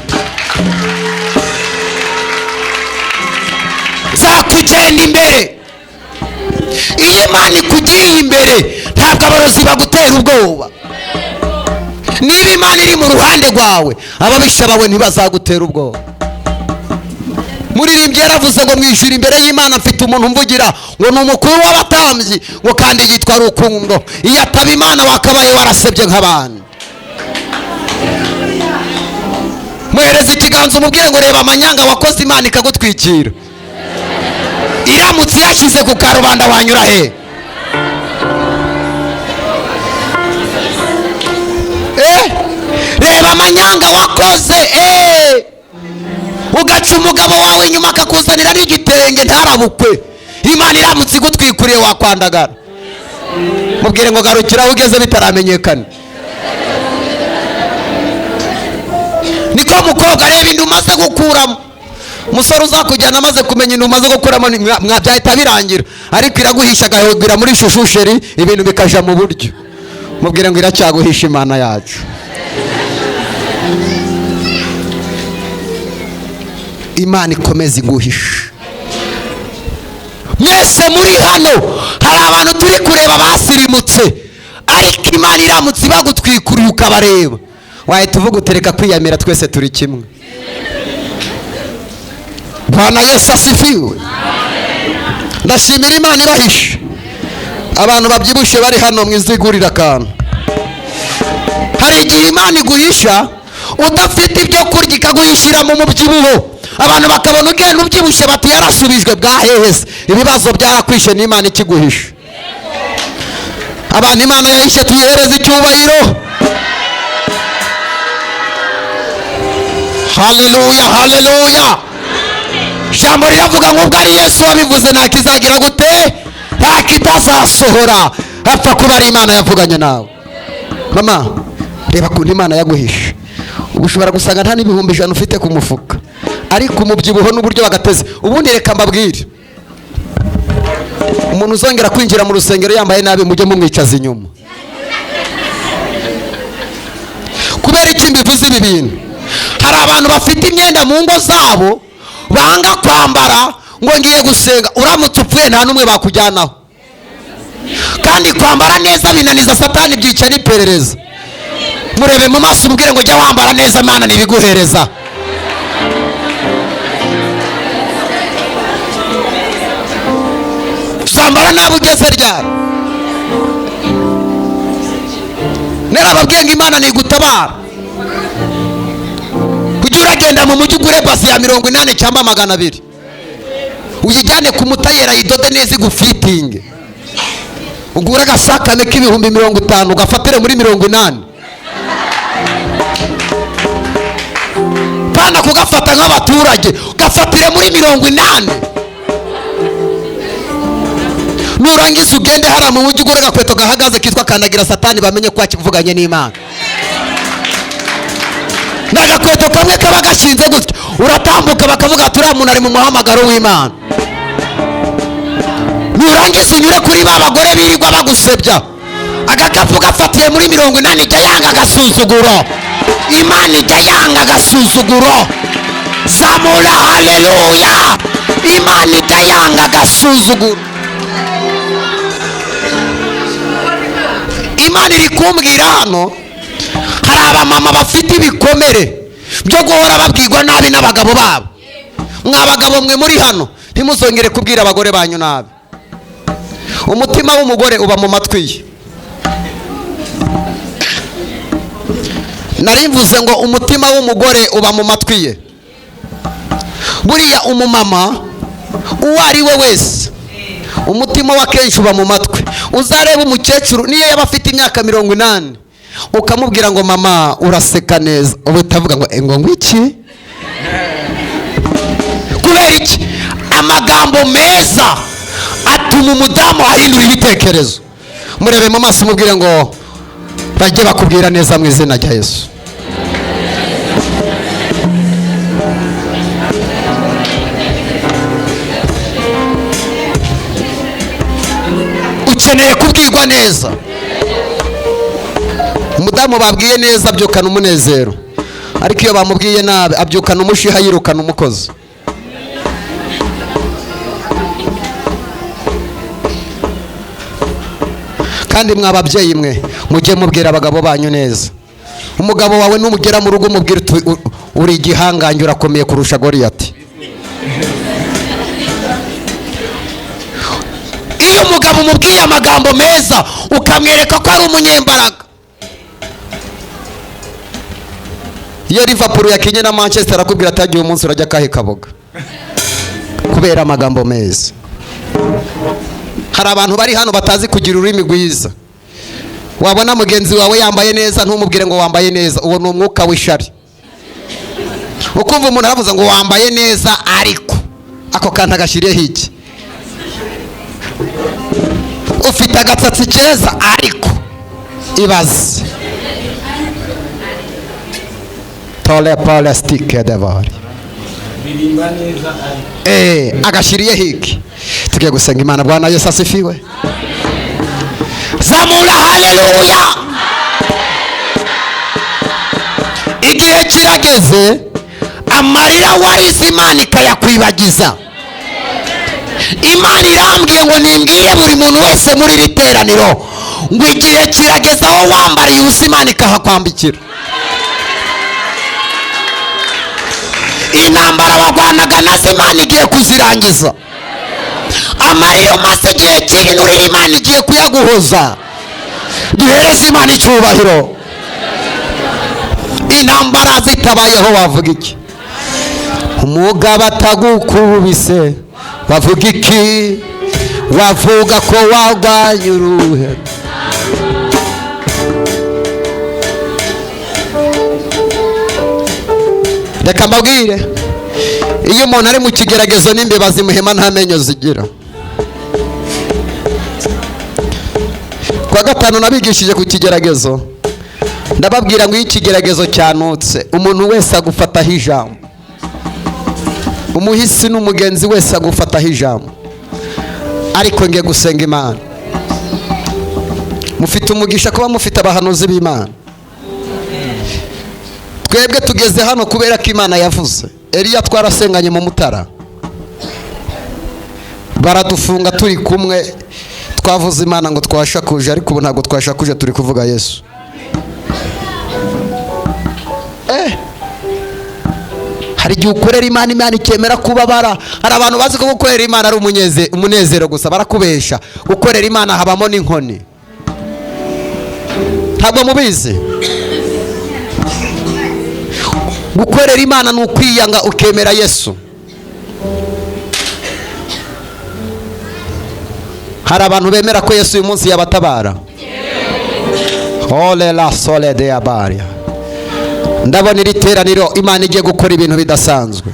A: Nzakugenda imbere. Iyo Imana ikugiye imbere ntabwo abarozi bagutera ubwoba. Niba Imana iri mu ruhande rwawe, ababisha bawe ntibazagutera ubwoba. Muririmbyi yaravuze ngo mwijuru imbere y'Imana mfite umuntu mvugira, ngo ni umukuru w'abatambyi, ngo kandi yitwa Rukundo. Iyo ataba Imana wakabaye warasebye nk'abantu. Muhereza ikiganza umubwire ngo reba amanyanga wakoze Imana ikagutwikira. Iramutse yashyize ku karubanda wanyura he? Reba amanyanga wakoze, ugaca umugabo wawe inyuma akakuzanira n'igitenge ntarabukwe. Imana iramutse igutwikuriye wakwandagara. Mubwire ngo garukira aho ugeze bitaramenyekana. Niko mukobwa, reba inda umaze gukuramo. Umusore uzakujyana amaze kumenya inda umaze gukuramo byahita birangira, ariko iraguhisha agahogera muri shushusheri, ibintu bikaja mu buryo. Mubwire ngo iracyaguhisha Imana yacu. Imana ikomeza iguhisha. Mwese muri hano hari abantu turi kureba basirimutse, ariko Imana iramutse ibagutwikuriye ukabareba, wahita uvuga utereka kwiyamira, twese turi kimwe. Bwana Yesu asifiwe. Ndashimira Imana ibahisha. Abantu babyibushe bari hano mwizigurira akantu. Hari igihe Imana iguhisha udafite ibyo kurya, ikaguhishira mu mubyibuho, abantu bakabona ugenda ubyibushye bati yarasubijwe bwahehese. Ibibazo byarakwishe n'Imana ikiguhisha. Abantu Imana yahishe tuyihereze icyubahiro. Haleluya, haleluya. Ijambo riravuga ngo ubwo ari Yesu wabivuze nta kizagira gute, nta kitazasohora, apfa kuba ari Imana yavuganye nawe. Mama, reba kuntu Imana yaguhishe. Ubu ushobora gusanga nta n'ibihumbi 100 ufite ku mufuka, ariko umubyibuho n'uburyo bagateze. Ubundi reka mbabwire, umuntu uzongera kwinjira mu rusengero yambaye nabi mujye mumwicaza inyuma. Kubera iki mbivuze ibi bintu? Hari abantu bafite imyenda mu ngo zabo banga kwambara ngo ngiye gusenga, uramutse upfuye nta n'umwe bakujyanaho. Kandi kwambara neza binaniza Satani, byica n'iperereza. Murebe mu maso umubwire ngo jya wambara neza, Imana ntibiguhereza. Uzambara nabi ugeze ryari? Narababwiye ngo Imana ntigutabara. Ujye uragenda mu mujyi ugure basi ya 80 cyangwa 200, uyijyane ku mutayera ayidode neza igufitinge. Ugura agasakame k'50,000 ugafatire muri 80. Pana kugafata nk'abaturage, ugafatire muri 80. Nurangiza ugende hara mu mujyi ugura agakweto gahagaze kitwa kandagira satani, bamenye ko wakivuganye n'Imana. N'agakweto kamwe kaba gashinze gutya, uratambuka bakavuga ati uriya muntu ari mu muhamagaro w'Imana. Nurangiza unyure kuri ba bagore birirwa bagusebya, agakapu gafatiye muri 80, ijya yanga agasuzuguro. Imana ijya yanga agasuzuguro. Zamura haleluya. Imana ijya yanga agasuzuguro. Imana iri kumbwira hano hari abamama bafite ibikomere byo guhora babwirwa nabi n'abagabo babo. Mwa bagabo mwe muri hano, ntimuzongere kubwira abagore banyu nabi. Umutima w'umugore uba mu matwi ye. Nari mvuze ngo umutima w'umugore uba mu matwi ye. Buriya umumama uwo ari we wese, umutima wa kenshi uba mu matwi. Uzareba umukecuru niyo yaba afite imyaka 80, ukamubwira ngo mama uraseka neza, uba utavuga ngo ngo ngwiki. Kubera iki? Amagambo meza atuma umudamu ahindura ibitekerezo. Murebe mu maso umubwire ngo bajye bakubwira neza mu izina rya Yesu. Ukeneye kubwirwa neza. Umudamu babwiye neza abyukana umunezero, ariko iyo bamubwiye nabi abyukana umushiha, yirukana umukozi. Kandi mwa babyeyi mwe, mujye mubwira abagabo banyu neza. Umugabo wawe numugera mu rugo umubwira uti uri igihangange, urakomeye kurusha Goliyati. Iyo umugabo umubwiye amagambo meza ukamwereka ko ari umunyembaraga. Iyo Liverpool yakinye na Manchester arakubwira ati hagiye umunsi urajya kahe kaboga, kubera amagambo meza. Hari abantu bari hano batazi kugira ururimi rwiza. Wabona mugenzi wawe yambaye neza ntumubwire ngo wambaye neza, uwo ni umwuka w'ishari. Ukumva umuntu aravuze ngo wambaye neza, ariko ako kantu agashyiriyeho iki? Ufite agasatsi keza, ariko ibaze. Tole palestike devari. Agashyiriyeho iki? Tugiye gusenga Imana. Bwana Yesu asifiwe. Zamura haleluya. Igihe kirageze amarira warize Imana ikayakwibagiza. Imana irambwiye ngo nimbwire buri muntu wese muri iri teraniro ngo igihe kirageze aho wambariye ubusa Imana ikahakwambikira. Intambara barwanaga nazo Imana igiye kuzirangiza. Amarira umaze igihe kinini urira Imana igiye kuyaguhoza. Duhereze Imana icyubahiro. Intambara zitabayeho wavuga iki? Umugabo atagukubise wavuga iki? Wavuga ko warwanye uruhe? Reka mbabwire, iyo umuntu ari mu kigeragezo n'imbeba zimuhema nta menyo zigira. Kwa gatanu nabigishije ku kigeragezo, ndababwira ngo iyo ikigeragezo cyanutse umuntu wese agufataho ijambo, umuhisi n'umugenzi wese agufataho ijambo. Ariko ngiye gusenga Imana. Mufite umugisha kuba mufite abahanuzi b'Imana. Twebwe tugeze hano kubera ko Imana yavuze. Eliya twarasenganye mu Mutara, baradufunga turi kumwe, twavuze Imana ngo twashakuje, ariko ubu ntabwo twashakuje, turi kuvuga Yesu. Hari igihe ukorera Imana, Imana ikemera kubabara. Hari abantu bazi ko gukorera Imana ari umunezero gusa, barakubesha. Gukorera Imana habamo n'inkoni. Ntabwo mubizi. Gukorera Imana ni ukwiyanga ukemera Yesu. Hari abantu bemera ko Yesu uyu munsi yabatabara. Ole la sole de abaria. Ndabona iri teraniro Imana igiye gukora ibintu bidasanzwe.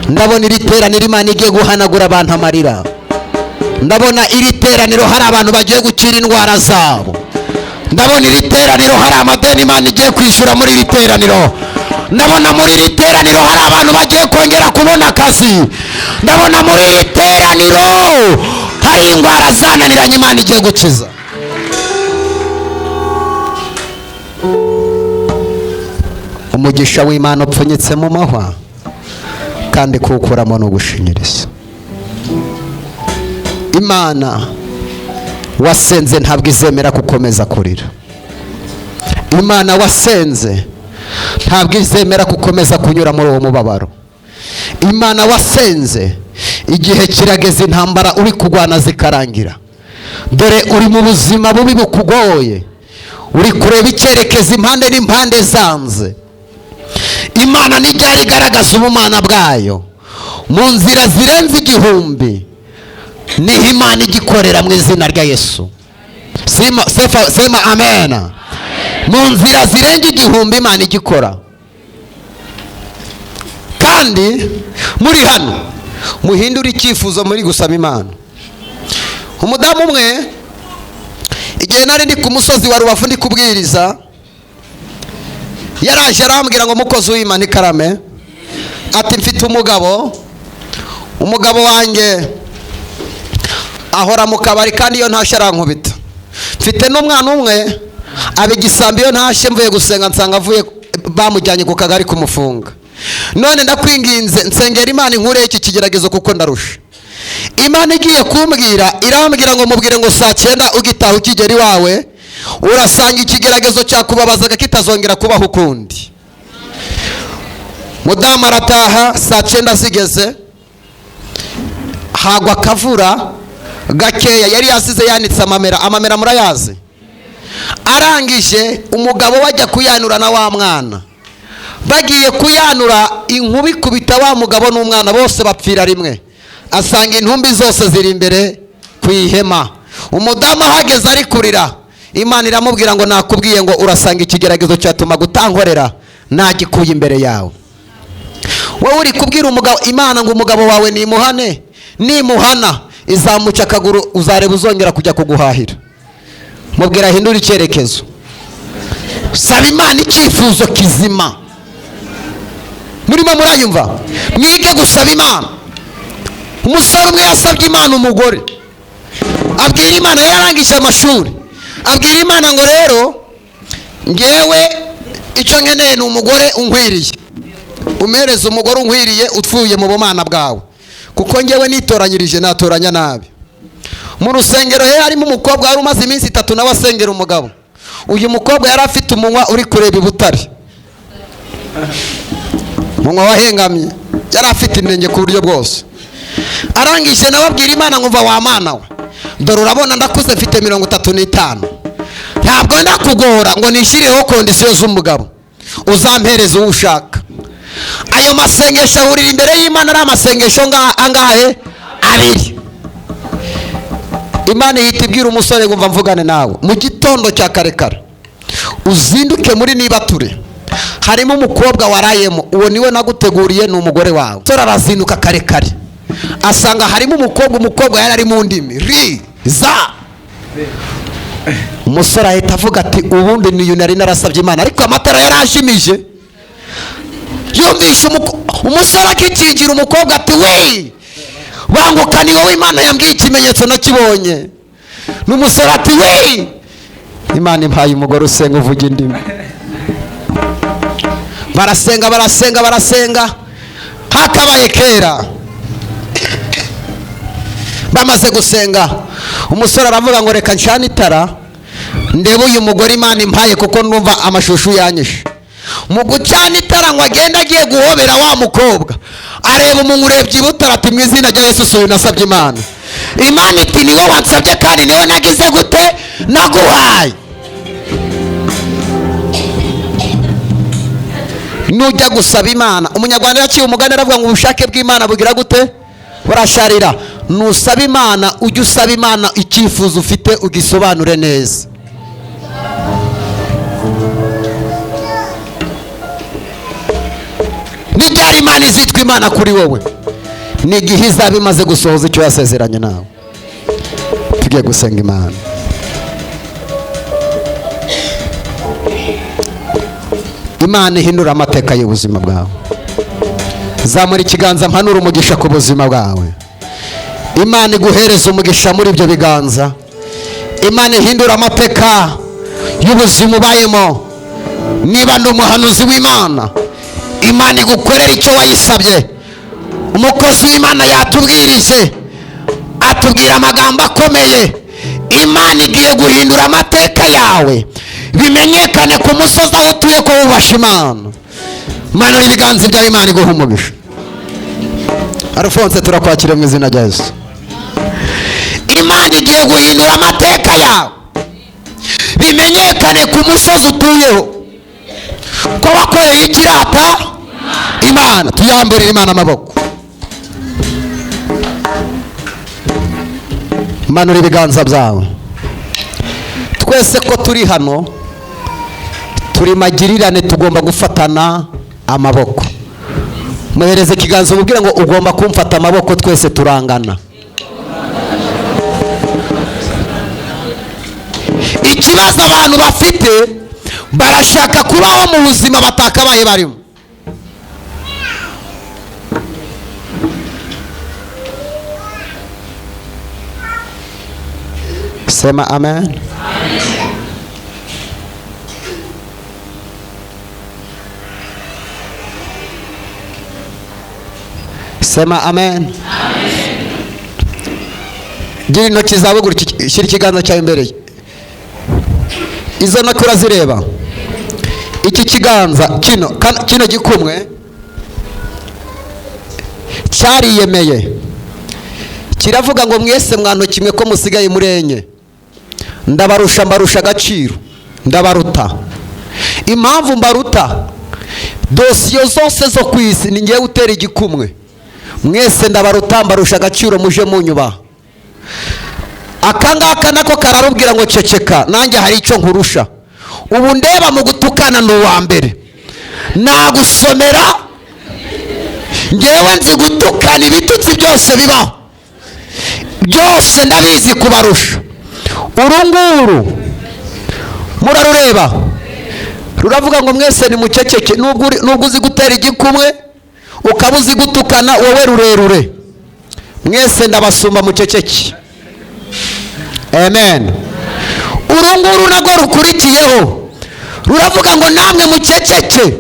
A: Ndabona iri teraniro Imana igiye guhanagura abantu amarira. Ndabona iri teraniro hari abantu bagiye gukira indwara zabo. Ndabona iri teraniro hari amadeni Imana igiye kwishyura muri iri teraniro. Ndabona muri iri teraniro hari abantu bagiye kongera kubona akazi. Ndabona muri iri teraniro hari indwara zananiranye Imana igiye gukiza. Umugisha w'Imana upfunyitse mu mahwa, kandi kuwukuramo ni ugushinyiriza. Imana wasenze ntabwo izemera gukomeza kurira. Imana wasenze ntabwo izemera gukomeza kunyura muri uwo mubabaro. Imana wasenze igihe kirageze intambara uri kurwana zikarangira. Dore uri mu buzima bubi bukugoye, uri kureba icyerekezo impande n'impande zanze. Imana nijya igaragaza ubumana bwayo mu nzira zirenze igihumbi, niho Imana igikorera mu izina rya Yesu. Sema amena. Mu nzira zirenze igihumbi Imana igikora. Kandi muri hano muhindura icyifuzo muri gusaba Imana. Umudamu umwe, igihe nari ndi ku musozi wa Rubavu ndi kubwiriza, yaraje arambwira ngo mukozi w'Imana ikarame, ati mfite umugabo, umugabo wanjye ahora mu kabari kandi iyo ntashye arankubita. Mfite n'umwana umwe abigisambi, iyo ntashye mvuye gusenga nsanga avuye bamujyanye ku kagari kumufunga. None ndakwinginze nsengera Imana inkure iki kigeragezo kuko ndarusha. Imana igiye kumbwira irambwira ngo mubwire ngo saa 9 ugitaha ukigera iwawe urasanga ikigeragezo cyakubabazaga kitazongera kubaho ukundi. Mudamu arataha saa 9 zigeze, hagwa akavura gakeya, yari yasize yanitse amamera. Amamera murayazi. Arangije umugabo wajya kuyanura na wa mwana, bagiye kuyanura inkubi ikubita wa mugabo n'umwana bose bapfira rimwe. Asanga intumbi zose ziri imbere ku ihema. Umudamu ahageze ari kurira, Imana iramubwira ngo nakubwiye ngo urasanga ikigeragezo cyatuma gutankorera nagikuye imbere yawe. Wowe uri kubwira umugabo Imana ngo umugabo wawe nimuhane, nimuhana izamuca akaguru uzareba uzongera kujya kuguhahira. Mubwira ahindura icyerekezo. Saba Imana icyifuzo kizima. Murimo murayumva? Mwige gusaba Imana. Umusore umwe yasabye Imana umugore, abwira Imana, yarangije amashuri, abwira Imana ngo rero ngewe icyo nkeneye ni umugore unkwiriye, umereze umugore unkwiriye utfuye mu bumana bwawe, kuko ngewe nitoranyirije natoranya nabi. Mu rusengero he harimo umukobwa wari umaze iminsi 3 nawe asengera umugabo. Uyu mukobwa yari afite umunwa uri kureba ibutare, umunwa wahengamye, yari afite inenge ku buryo bwose. Arangije nawe abwira Imana ngo mva wa Mana we, dore urabona ndakuze mfite 35, ntabwo ndakugora ngo nishyireho kondisiyo z'umugabo, uzampereze uwo ushaka. Ayo masengesho ahurira imbere y'Imana ari amasengesho angahe? 2. Imana ihita ibwira umusore ngo mva mvugane nawe mu gitondo cya kare kare, uzinduke muri nibature, harimo umukobwa warayemo, uwo niwe naguteguriye ni umugore wawe. Umusore arazinduka kare kare, asanga harimo umukobwa, umukobwa yari ari mu ndimi ri za. Umusore ahita avuga ati ubundi niyo nari narasabye Imana, ariko amatara yarajimije. Yumvisha umusore akikingira umukobwa ati we banguka ni wowe Imana yambwiye ikimenyetso nakibonye. N'umusore ati we Imana impaye umugore usenga uvuga indimi. Barasenga barasenga barasenga, hakabaye kera. Bamaze gusenga umusore aravuga ngo reka ncane itara ndebe uyu mugore Imana impaye kuko numva amashusho yanyishe. Mu gucana itara ngo agende agiye guhobera wa mukobwa, areba umuntu urebye ibutara ati mu izina rya Yesu uyu nasabye Imana. Imana iti niwe wansabye kandi niwe nagize gute naguhaye. Nujya gusaba Imana, umunyarwanda yaciye umugani aravuga ngo ubushake bw'Imana bugira gute? Burasharira. Nusaba Imana, ujye usaba Imana icyifuzo ufite ugisobanure neza. Ni ryari Imana izitwa Imana kuri wowe? Ni igihe izaba imaze gusohoza icyo yasezeranye nawe. Tugiye gusenga Imana. Imana ihindura amateka y'ubuzima bwawe. Zamura ikiganza mpanura umugisha ku buzima bwawe. Imana iguhereza umugisha muri ibyo biganza. Imana ihindura amateka y'ubuzima ubayemo. Niba ndi umuhanuzi w'Imana, Imana igukorera icyo wayisabye. Umukozi w'Imana yatubwirije, atubwira amagambo akomeye. Imana igiye guhindura amateka yawe, bimenyekane ku musozi aho utuye ko wubasha Imana. Manura ibiganza byawe, Imana iguha umugisha. Alphonse, turakwakira mu izina rya Yesu. Imana igiye guhindura amateka yawe, bimenyekane ku musozi utuyeho ko wakoreye ikirata Imana. Tuyamburire Imana amaboko. Manura ibiganza byawe. Twese ko turi hano turi magirirane, tugomba gufatana amaboko. Muhereze ikiganza umubwire ngo ugomba kumfata amaboko, twese turangana. Ikibazo abantu bafite, barashaka kubaho mu buzima batakabaye barimo. Sema amen. Sema amen. Gira intoki zawe gutya, shyira ikiganza cyawe imbere. Izo ntoki urazireba. Iki kiganza kino kino gikumwe cyariyemeye, kiravuga ngo mwese mwa ntoki mwe ko musigaye muri enye, ndabarusha, mbarusha agaciro, ndabaruta. Impamvu mbaruta, dosiyo zose zo ku isi ni ngewe utera igikumwe. Mwese ndabaruta, mbarusha agaciro, muje munyubaha. Akangaka nako kararubwira ngo ceceka, nanjye hari icyo nkurusha. Ubu ndeba mu gutukana ni uwa mbere, nagusomera ngewe nzi gutukana ibitutsi byose bibaho, byose ndabizi kubarusha. Uru nguru murarureba, ruravuga ngo mwese ni muceceke. Nubwo uzi gutera igikumwe ukaba uzi gutukana, wowe rurerure, mwese ndabasumba, muceceke. Amen. Uru nguru nagwo rukurikiyeho ruravuga ngo namwe muceceke.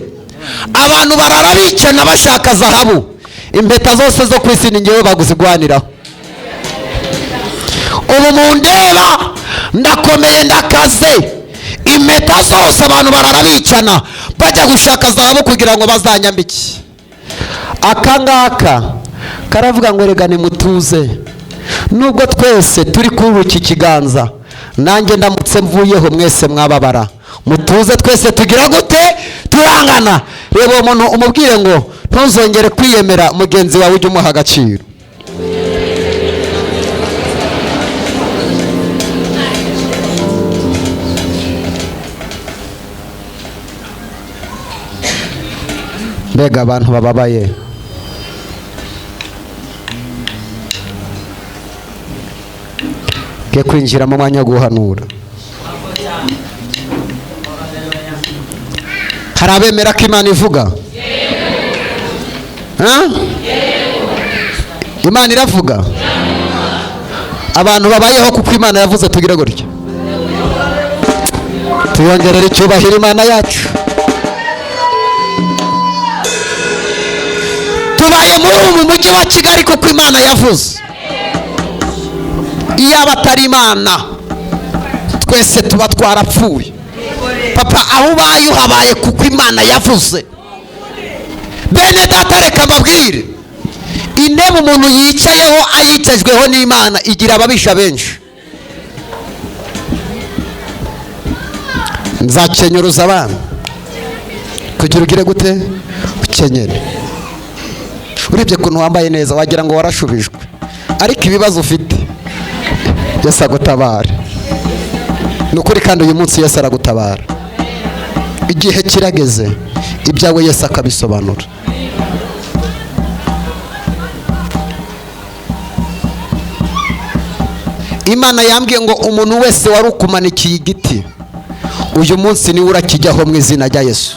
A: Abantu barara bicana bashaka zahabu, impeta zose zo ku isi ni ngewe baguzigwaniraho. Ubu mundeba ndakomeye, ndakaze, impeta zose abantu barara bicana bajya gushaka zahabu kugira ngo bazanyambike. Aka ngaka karavuga ngo rega nimutuze, nubwo twese turi kuri iki kiganza, nanjye ndamutse mvuyeho mwese mwababara. Mutuze, twese tugira gute? Turangana. Reba uwo muntu umubwire ngo ntuzongere kwiyemera, mugenzi wawe ujye umuha agaciro. Mbega abantu bababaye. Ngiye kwinjira mu mwanya wo guhanura. Hari abemera ko Imana ivuga? Ha? Imana iravuga. Abantu babayeho kuko Imana yavuze, tugire gutya, tuyongerere icyubahiro Imana yacu. Tubaye muri ubu mujyi wa Kigali kuko Imana yavuze. Iyaba atari Imana twese tuba twarapfuye. Papa, aho ubaye uhabaye kuko Imana yavuze. Bene data, reka mbabwire, intebe umuntu yicayeho ayicajweho n'Imana igira ababisha benshi. Nzakenyuruza abana kugira ugire gute? Ukenyere. Urebye ukuntu wambaye neza wagira ngo warashubijwe. Ariko ibibazo ufite, Yesu agutabara. Ni ukuri, kandi uyu munsi Yesu aragutabara. Igihe kirageze ibyawe Yesu akabisobanura. Imana yambwiye ngo umuntu wese wari ukumanikiye igiti uyu munsi niwe urakijyaho mu izina rya Yesu.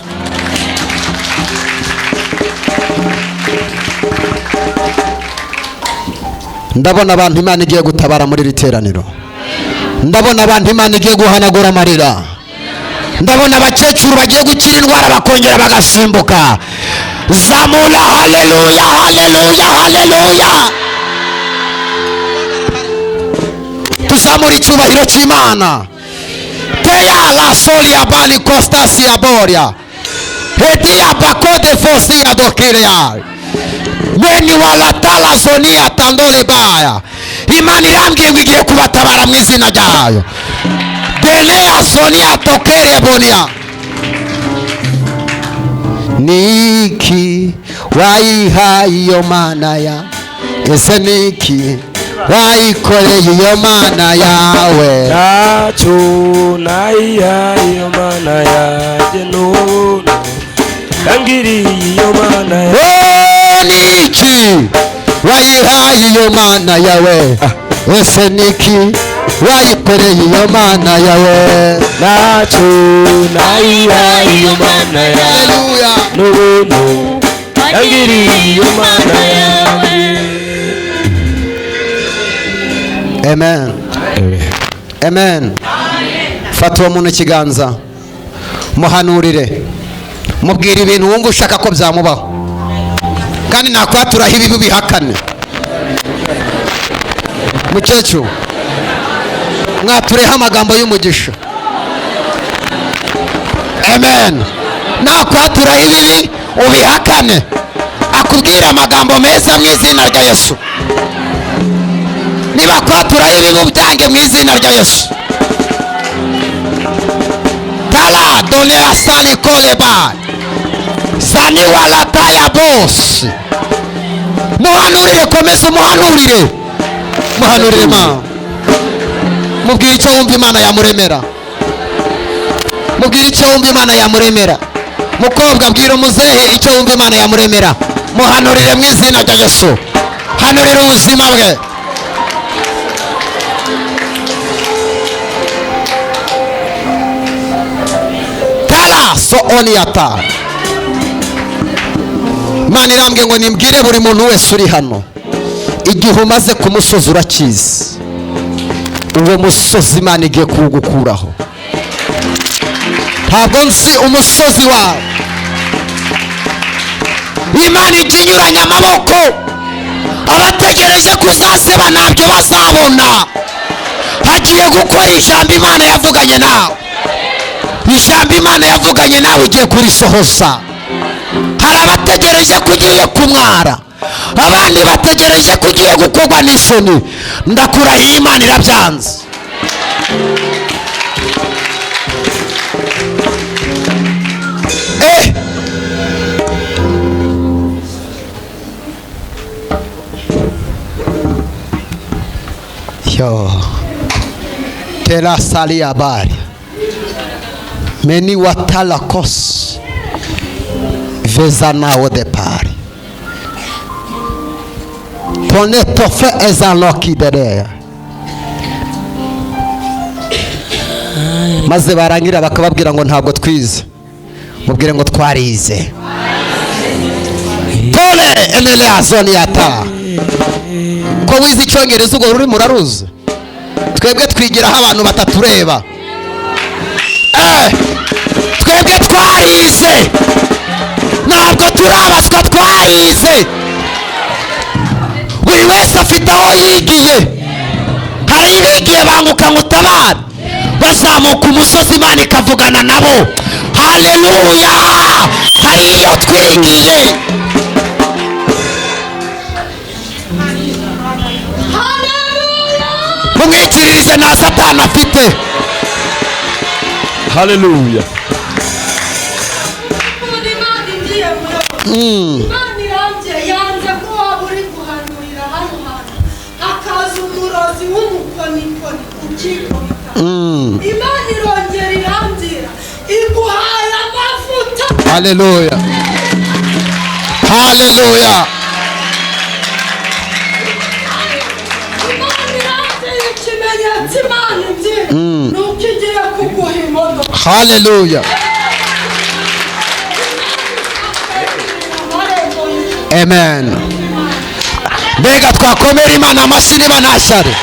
A: Ndabona abantu Imana igiye gutabara muri iri teraniro. Ndabona abantu Imana igiye guhanagura amarira. Ndabona abakecuru bagiye gukira indwara bakongera bagasimbuka. Zamura haleluya, haleluya, haleluya. Tuzamura icyubahiro cy'Imana. Teya la solia bani costasia boria. Hedia bakode fosia dokiria. Beni walatala zonia tandole baya. Imana irambwiye ngo igiye kubatabara mu izina ryayo. Denea zonia tokere bonia. Niki wayihaye iyo mana ya, ese niki wayikoreye iyo mana yawe?
B: Ntacyo nayihaye iyo mana yanjye none yangiriye iyo mana yawe.
A: Oh, niki wayihaye iyo mana yawe? Ese niki wayikoreye iyo mana yawe?
B: Ntacyo nayihaye iyo mana yawe
A: Haleluya.
B: n'ubuntu yangiriye iyo mana yawe.
A: Amen. Amen. Fata uwo muntu ikiganza, muhanurire, mubwire ibintu wumva ushaka ko byamubaho, kandi nakwaturaho ibibi bihakane. Mukecuru, mwatureho amagambo y'umugisha. Amen. Nakwaturaho ibibi ubihakane, akubwira amagambo meza mu izina rya Yesu. Niba kwaturaho ibibi ubyange mu izina rya Yesu. Tala donea sani koleba sani walataya boss. Muhanurire, komeza umuhanurire, muhanurire Imana. Mubwire icyo wumva Imana yamuremera. Mubwire icyo wumva Imana yamuremera. Mukobwa, bwira umuzehe icyo wumva Imana yamuremera. Muhanurire mu izina rya Yesu. Hanurire ubuzima bwe. Tala so oniata. Imana irambwiye ngo nimbwire buri muntu wese uri hano, igihe umaze ku musozi urakizi, uwo musozi Imana igiye kuwugukuraho. Ntabwo nzi umusozi wawe. Imana ijya inyuranya amaboko, abategereje kuzaseba ntabyo bazabona. Hagiye gukora ijambo Imana yavuganye nawe. Ijambo Imana yavuganye nawe igiye kurisohoza. Hari abategereje ko ugiye kumwara, abandi bategereje ko ugiye gukorwa n'isoni. Ndakurahiye Imana irabyanze. Yo tera salia bari meni watala kos vezana o depart tone tofe ezanoki derere. Maze barangira bakababwira ngo ntabwo twize, mubwire ngo twarize. Tole enele azoni yata. Ko wize icyongereza ubwo ruri muraruzi. Twebwe twigiraho abantu batatureba. Twebwe twarize, ntabwo turabaswa, twarize. Buri wese afite aho yigiye. Hari ibigiye banguka ngutabara, bazamuka umusozi Imana ikavugana nabo. Haleluya! Hari iyo twigiye. Mumwikiririze nta Satani afite.
B: Haleluya.
E: Imana irambye yanze ko waba uri guhanurira hano hantu. Umurozi w'umukonikoni ukikubita. Imana irongera irambwira, iguhaye amavuta.
A: Haleluya, haleluya.
E: Imana irambwira, ikimenyetso Imana imbwira ni uko igiye kuguha imodoka.
A: Haleluya.
E: Amarembo y'ijuru.
A: Amen. Mbega twakomera Imana amashyi niba nta shyari.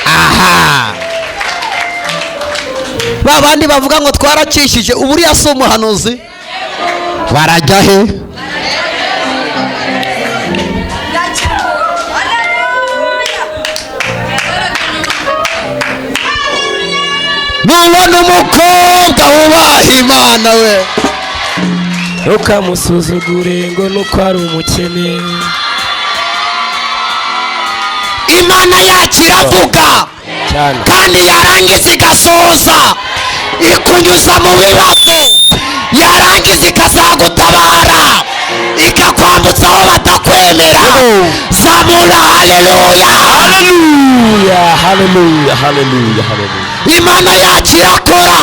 A: Aha ba bandi bavuga ngo twarakishije, ubu uriya si umuhanuzi, barajya he?
C: Haleluya.
A: Nubona umukobwa wubaha Imana we,
B: ntukamusuzugure ngo nuko ari umukene.
A: Imana yacu iravuga
B: cyane,
A: kandi yarangiza igasohoza, ikunyuza mu bibazo, yarangiza ikazagutabara, ikakwambutsa aho batakwemera. Zamura haleluya.
B: Haleluya, haleluya, haleluya, haleluya.
A: Imana yacu irakora,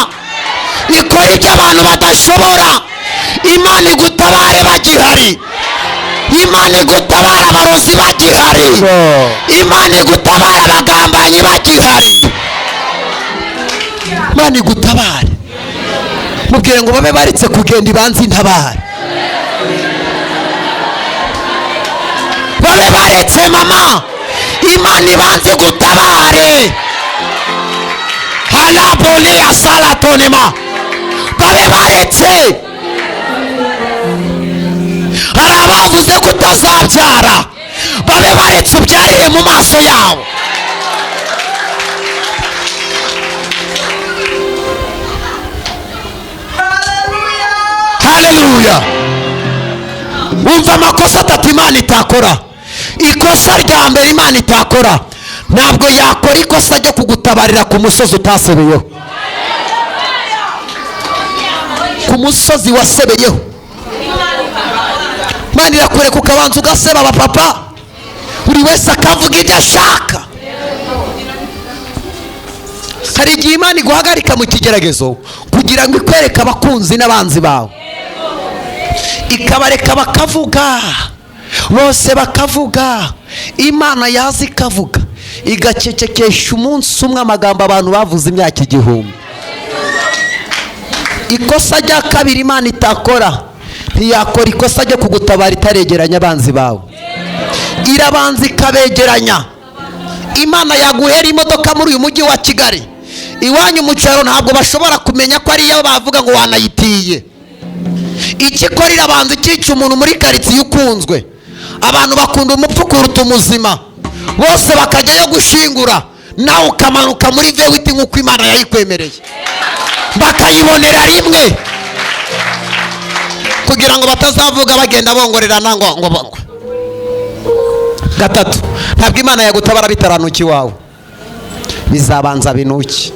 A: ikora ibyo abantu badashobora. Imana igutabare bagihari, Imana igutabara abarozi bagihari, Imana igutabara abagambanyi bagihari, Imana igutabare. Mubwire ngo babe baretse kugenda, ibanze intabare. Babe baretse mama, Imana ibanze igutabare. Halaboleya salatonema, babe baretse. Hari abavuze ko utazabyara, babe baretse ubyarire mu maso yabo. Haleluya. Wumva amakosa atatu Imana itakora. Ikosa rya mbere Imana itakora, ntabwo yakora ikosa ryo kugutabarira ku musozi utasebeyeho, ku musozi wasebeyeho. Imana irakureka ukabanza ugaseba abapapa, buri wese akavuga ibyo ashaka. Hari igihe Imana iguhagarika mu kigeragezo kugira ngo ikwereke abakunzi n'abanzi bawe, ikabareka bakavuga bose bakavuga. Imana yaza ikavuga, igacecekesha umunsi umwe amagambo abantu bavuze imyaka 1000. Ikosa rya kabiri Imana itakora, ntiyakora ikosa ryo kugutabara itaregeranya abanzi bawe, irabanza ikabegeranya. Imana yaguhera imodoka muri uyu mujyi wa Kigali, iwanyu mu cyaro ntabwo bashobora kumenya ko ariyo, bavuga ngo wanayitiye. Icyo ikora, irabanza ikica umuntu muri karitsiye ukunzwe. Abantu bakunda umupfu kuruta umuzima, bose bakajyayo gushingura, nawe ukamanuka muri vewiti nk'uko Imana yayikwemereye, bakayibonera rimwe, kugira ngo batazavuga bagenda bongorerana ngo ngo ngo. Gatatu, ntabwo Imana yagutabara bitaranuka iwawe, bizabanza binuke.